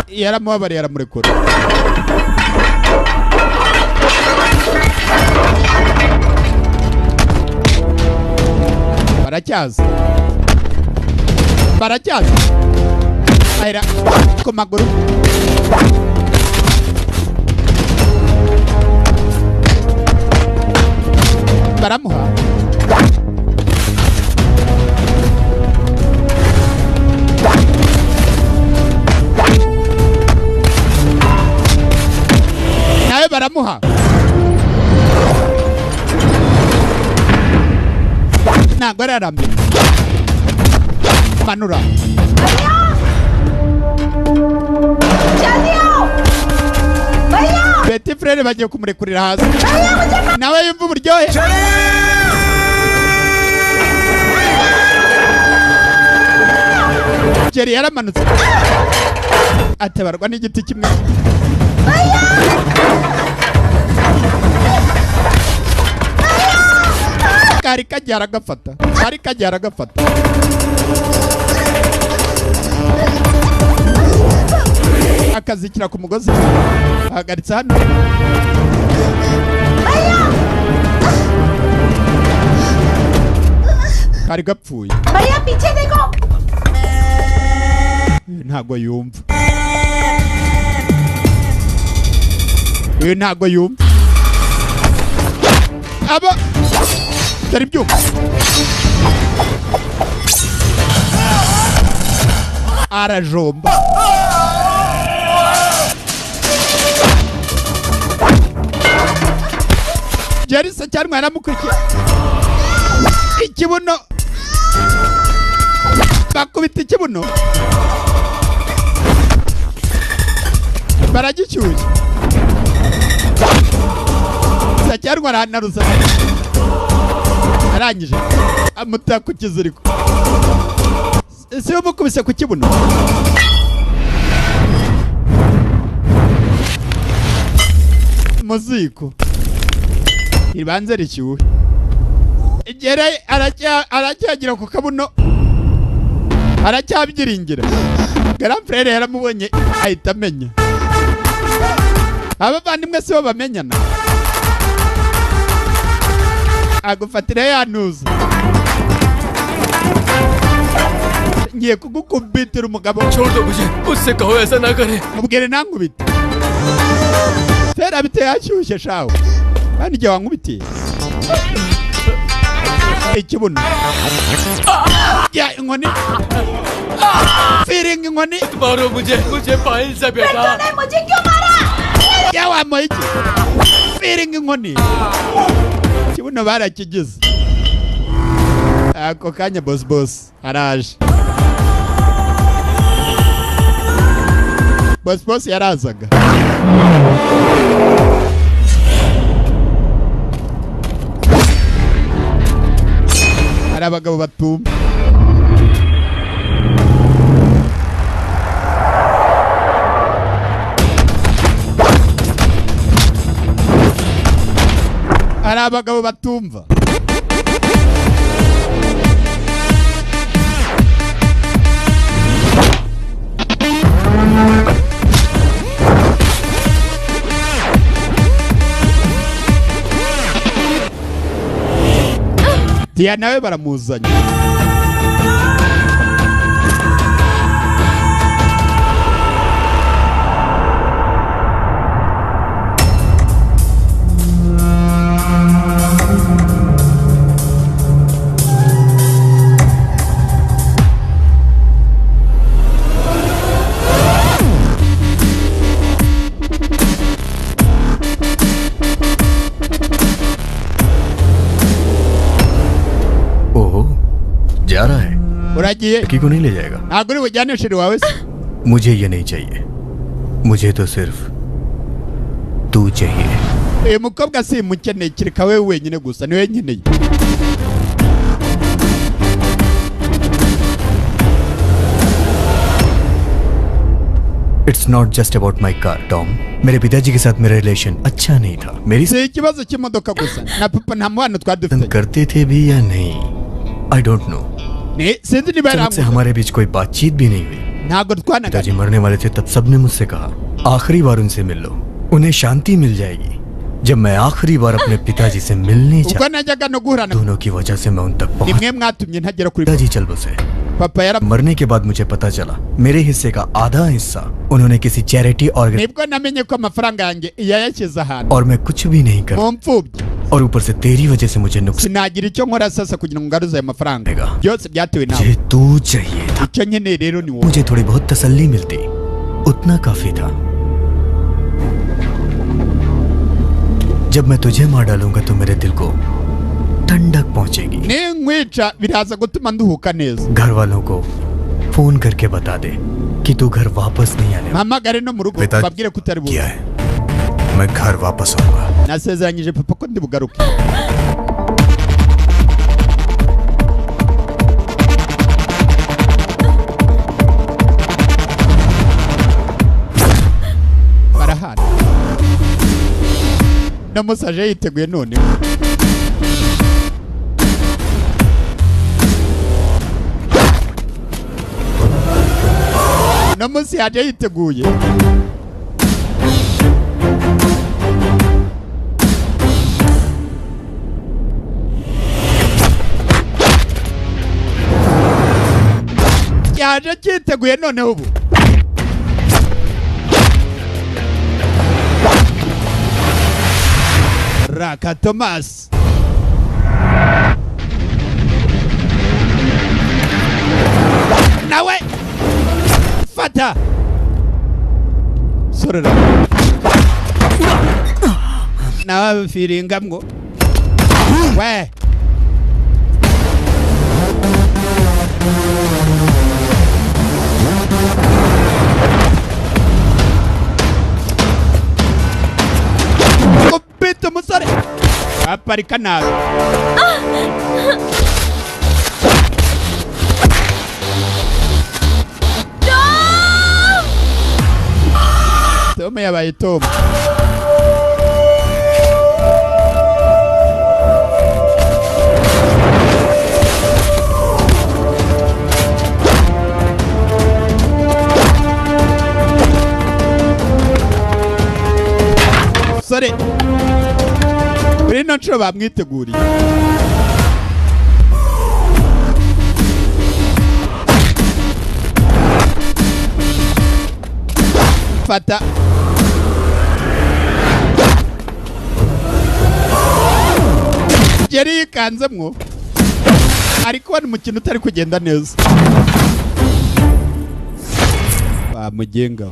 S1: Yaramubabariye aramurekura. Baracyaza, baracyaza. Ahera ku maguru. Baramuha. Nawe baramuha. Ntabwo ararambye. Manura. Petit frere bagiye kumurekurira hasi. Nawe yumva uburyohe. Jerry yaramanutse atabarwa n'igiti kimwe. Kari kajya aragafata, kari kajya aragafata. Akazikira ku mugozi ahagaritse hano. Kari gapfuye.
S9: Bhaiya piche dekho.
S1: Ntago yumva. Uyu ntago yumva. Aba dore ibyuma. Arajomba. Jerry Sacyarwa yaramukurikiye ikibuno bakubita ikibuno baragicyuye Sacyarwa aranaruza arangije amuta ku kiziriko si umukubise ku kibuno muziko ibanze ricyuhe igere aracyagira ku kabuno aracyabyiringira Grand frère yaramubonye ahita amenya abavandimwe si bo bamenyana agufatira yanuza ngiye kugukubitira umugabo
S7: उससे कहो ऐसा ना करे
S1: mubwire nankubite fera biteye ashyushye shawe kandi igihe wankubitiye ikibuno ya inkoni firinga inkoni
S7: मारो मुझे मुझे पायल से बेटा
S9: तूने मुझे क्यों मारा
S1: ya wamoye iki firinga inkoni ikibuno barakigize ako kanya boss boss araje boss boss yarazaga hari abagabo batumva hari abagabo batumva Tia nawe baramuzanye
S3: ओहो जा रहा है
S1: uragiye
S3: लड़की को नहीं ले जाएगा
S1: ntabwo uri bujyane sheri wawe se
S3: मुझे ये नहीं चाहिए मुझे तो सिर्फ तू चाहिए
S1: uyu mukobwa simukeneye kereka wowe wenyine gusa niwe nkeneye
S3: It's not just about my car Tom मेरे पिताजी के साथ मेरा रिलेशन अच्छा नहीं था मेरी
S1: si ikibazo cy'imodoka gusa na papa nta mubano twari dufitanye
S3: करते थे भी या नहीं I don't know
S1: Ni sinzi niba
S3: अचानक से
S1: yarankunda
S3: हमारे बीच कोई बातचीत भी नहीं हुई
S1: ntabwo twanaga
S3: पिताजी मरने वाले थे तब सबने मुझसे कहा आखिरी बार उनसे मिल लो उन्हें शांति मिल जाएगी जब मैं आखिरी बार अपने पिताजी से मिलने जा
S1: ubwo najyaga no guhura na
S3: दोनों की वजह से मैं उन तक
S1: ni
S3: पहुंच
S1: mwe mwatumye ntagera kuri
S3: पिताजी चल बसे
S1: papa yara
S3: मरने के बाद मुझे पता चला मेरे हिस्से का आधा हिस्सा उन्होंने किसी charity organ
S1: nibwo namenye ko amafaranga yanjye yayashyize ahantu
S3: और मैं कुछ भी नहीं कर
S1: mu mfubyi
S3: और ऊपर से तेरी वजह से मुझे नुकसान
S1: sinagira icyo nkora sasa kugira ngo ngaruze ayo mafaranga byose byatewe nawe
S3: मुझे तू चाहिए था
S1: icyo nkeneye rero ni wowe
S3: मुझे थोड़ी बहुत तसल्ली मिलती उतना काफी था जब मैं तुझे मार डालूंगा तो मेरे दिल को ठंडक पहुंचेगी
S1: ninkwica biraza gutuma nduhuka neza
S3: घर वालों को फोन करके बता दे कि तू घर वापस नहीं आने वाला।
S1: mpamagare no mu rugo
S6: पिताजी
S1: babwire ko utari
S6: किया
S1: buze
S6: है मैं घर वापस आऊंगा
S1: nasezeranyije papa ko ndi bugaruke barahana na musaje yiteguye noneho no munsi yaje yiteguye yaje cyiteguye noneho ubu raka Thomas nawe fata sorera nawe abifiringamwo We kubita umusore aparika nabi. Tom yabaye Tom. Sore kuri ino nshuro bamwiteguriye. Fata Jerry yikanzemwo ari kubona umukino utari kugenda neza. Bamugenga.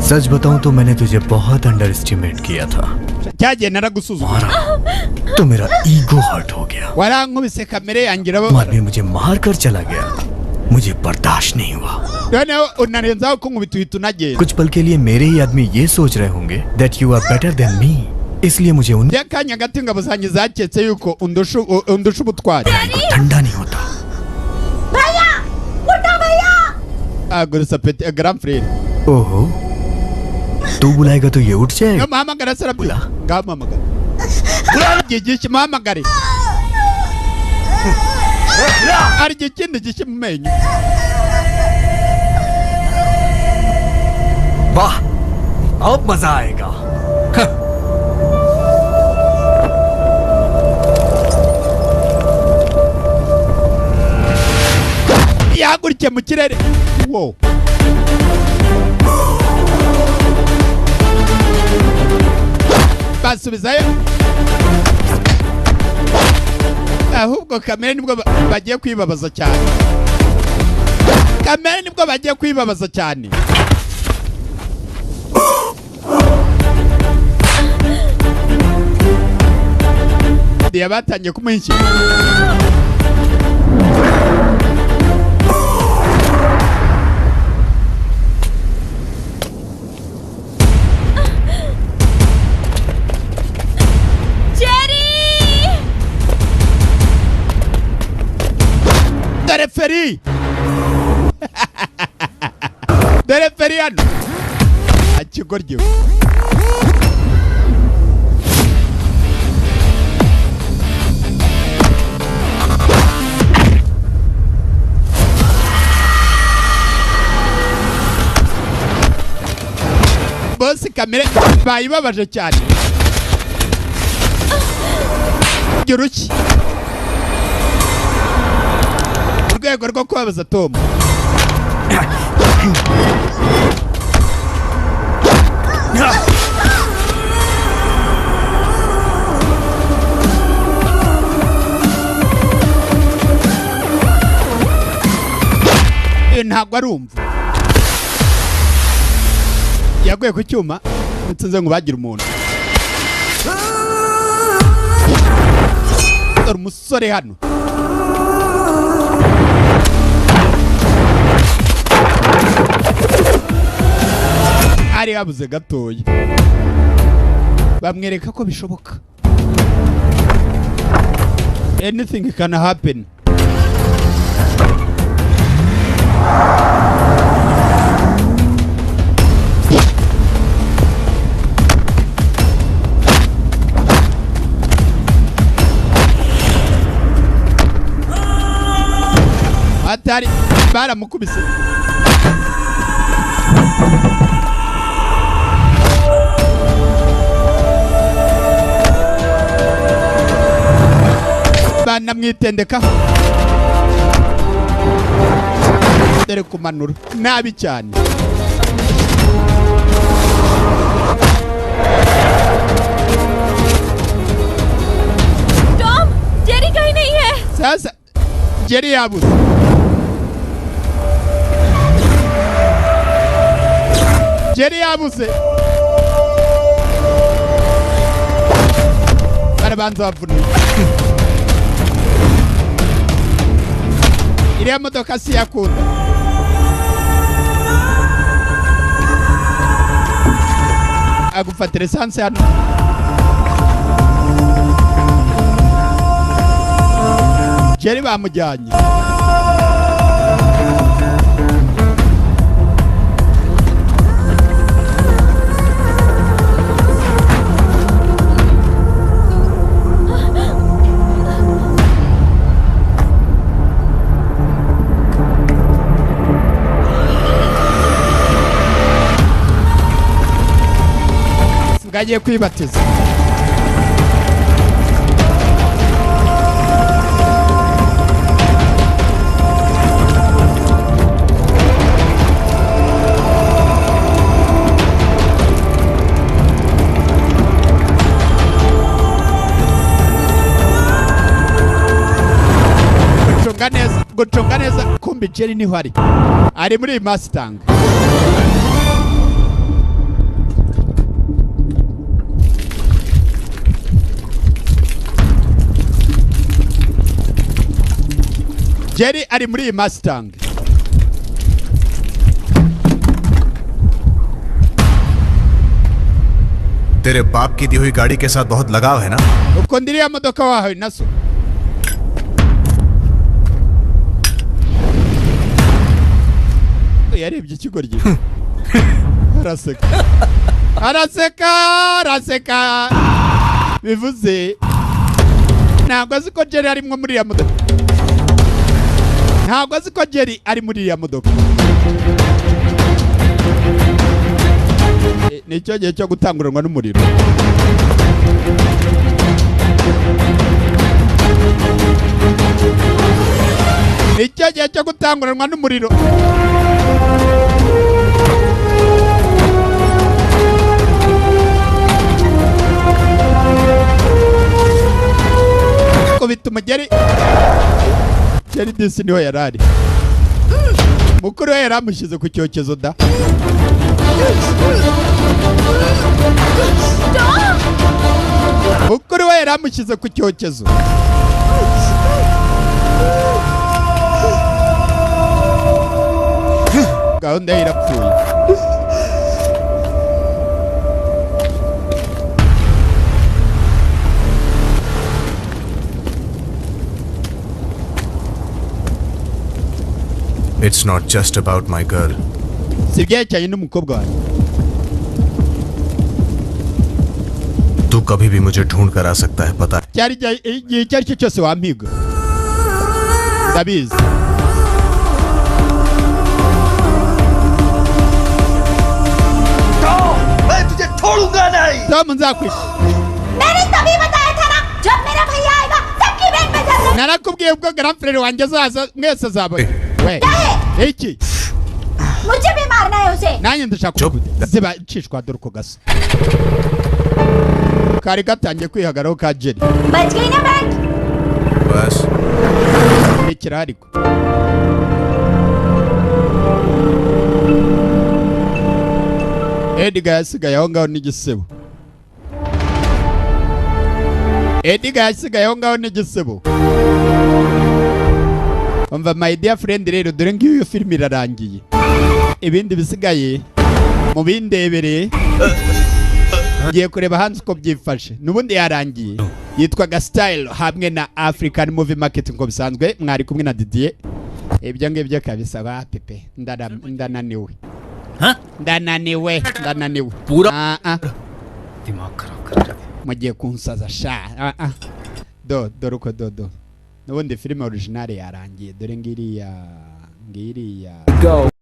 S3: सच बताऊं तो मैंने तुझे बहुत under estimate किया था।
S1: Cyagiye naragusuzugura.
S3: तो मेरा ego hurt हो गया।
S1: Warankubise kamere yanjye iraba.
S3: आदमी मुझे मार कर चला गया, मुझे बर्दाश्त नहीं हुआ।
S1: Noneho unarenzaho kunkubita uhita unagenda.
S3: कुछ पल के लिए मेरे ही आदमी ये सोच रहे होंगे that you are better than me, इसलिए मुझे उन
S1: by'akanya gato ingabo zanjye zaketse yuko undusha ubutwari.
S3: ठंडा नहीं होता।
S8: भैया उठो भैया।
S1: Agurisa peti grand frere.
S3: ओहो, तू बुलाएगा तो ये उठ जाएगा।
S1: Muhamagara sarabula ngamuhamagara igihe muhamagare arya ikindi gishya mu menyo.
S3: वाह, अब मजा आएगा।
S1: Yahagurukiye mu kirere. Wow. Basubizayo. Ahubwo kamere nibwo bagiye kwibabaza cyane. Kamere nibwo bagiye kwibabaza cyane. Diya batangiye kumuhisha. Dore feri. Dore feri hano. Akigoryi. Bosi kamere bayibabaje cyane. Giruki. Urwego rwo kubabaza Tom. Ntabwo arumva. Yaguye ku cyuma nsinze ngo bagire umuntu. Dore umusore hano. Ari yabuze gatoya. Bamwereka ko bishoboka. Anything can happen. Atari baramukubise. Banamwitendeka. Dore kumanura nabi cyane.
S4: Tom, Jerry कहीं नहीं है।
S1: Sasa Jerry yabuze. Jerry yabuze. Barabanza bavuna iriya modoka, si yakunda agufatira esanse hano. Jerry bamujyanye. Bwagiye kwibatiza. Gucunga neza, gucunga neza. Kumbi Jerry niho ari, ari muri iyi Mustang. Jerry ari muri iyi Mustang.
S6: तेरे बाप की दी हुई गाड़ी के साथ बहुत लगाव है ना?
S1: Ukunda iriya modoka wahawe na so. Yarebye ikigoryi, araseka, araseka, araseka. Bivuze ntabwo azi ko Jerry arimwo muri iriya modoka, ntabwo azi ko Jerry ari muri iriya modoka. Nicyo gihe cyo gutanguranwa n'umuriro. Nicyo gihe cyo gutanguranwa n'umuriro. Kubita umugeri. Jerry disi niho yarari. Mukuru we yaramushyize ku cyokezo da. Mukuru we yaramushyize ku cyokezo. Gahunda ye irapfuye.
S6: It's not just about my girl.
S1: Si ibyerekeranye n'umukobwa wanjye.
S6: तू कभी भी मुझे ढूंढ कर आ सकता है, पता है।
S1: Cyari igihe icyo ari cyo cyose wampiga, ndabizi.
S2: मैं तुझे छोड़ूंगा नहीं।
S1: Tom, nzakwica.
S8: मैंने तभी बताया था ना, जब मेरा भैया आएगा सबकी बैंड बजा।
S1: Narakubwiye ubwo grand frère wanjye azaza mwese azaba we iki.
S8: मुझे भी मारना है उसे।
S1: Nanjye ndashaka ziba ncishwa. Dore uko gasa kari gatangiye kwihagaraho ka Jerry.
S8: बच गई ना बैंड?
S6: बस
S1: rekera ariko. Edgar yasigaye aho ngaho n'igisebo. Edgar yasigaye aho ngaho n'igisebo. Umva my dear friend, rero dore ngiyo filime irarangiye, ibindi bisigaye mubindebere. Ngiye kureba hanze uko byifashe. N'ubundi yarangiye. Yitwaga Style hamwe na African Movie Market ngo bisanzwe. Mwari kumwe na Didier. Ibyo ngibyo kabisa ba pepe. Ndananiwe, ndananiwe, ndananiwe.
S10: दिमाग खराब कर।
S1: Mugiye kunsaza sha. Do dore uko do n'ubundi filime originale yarangiye. Dore ngiriya, ngiriya.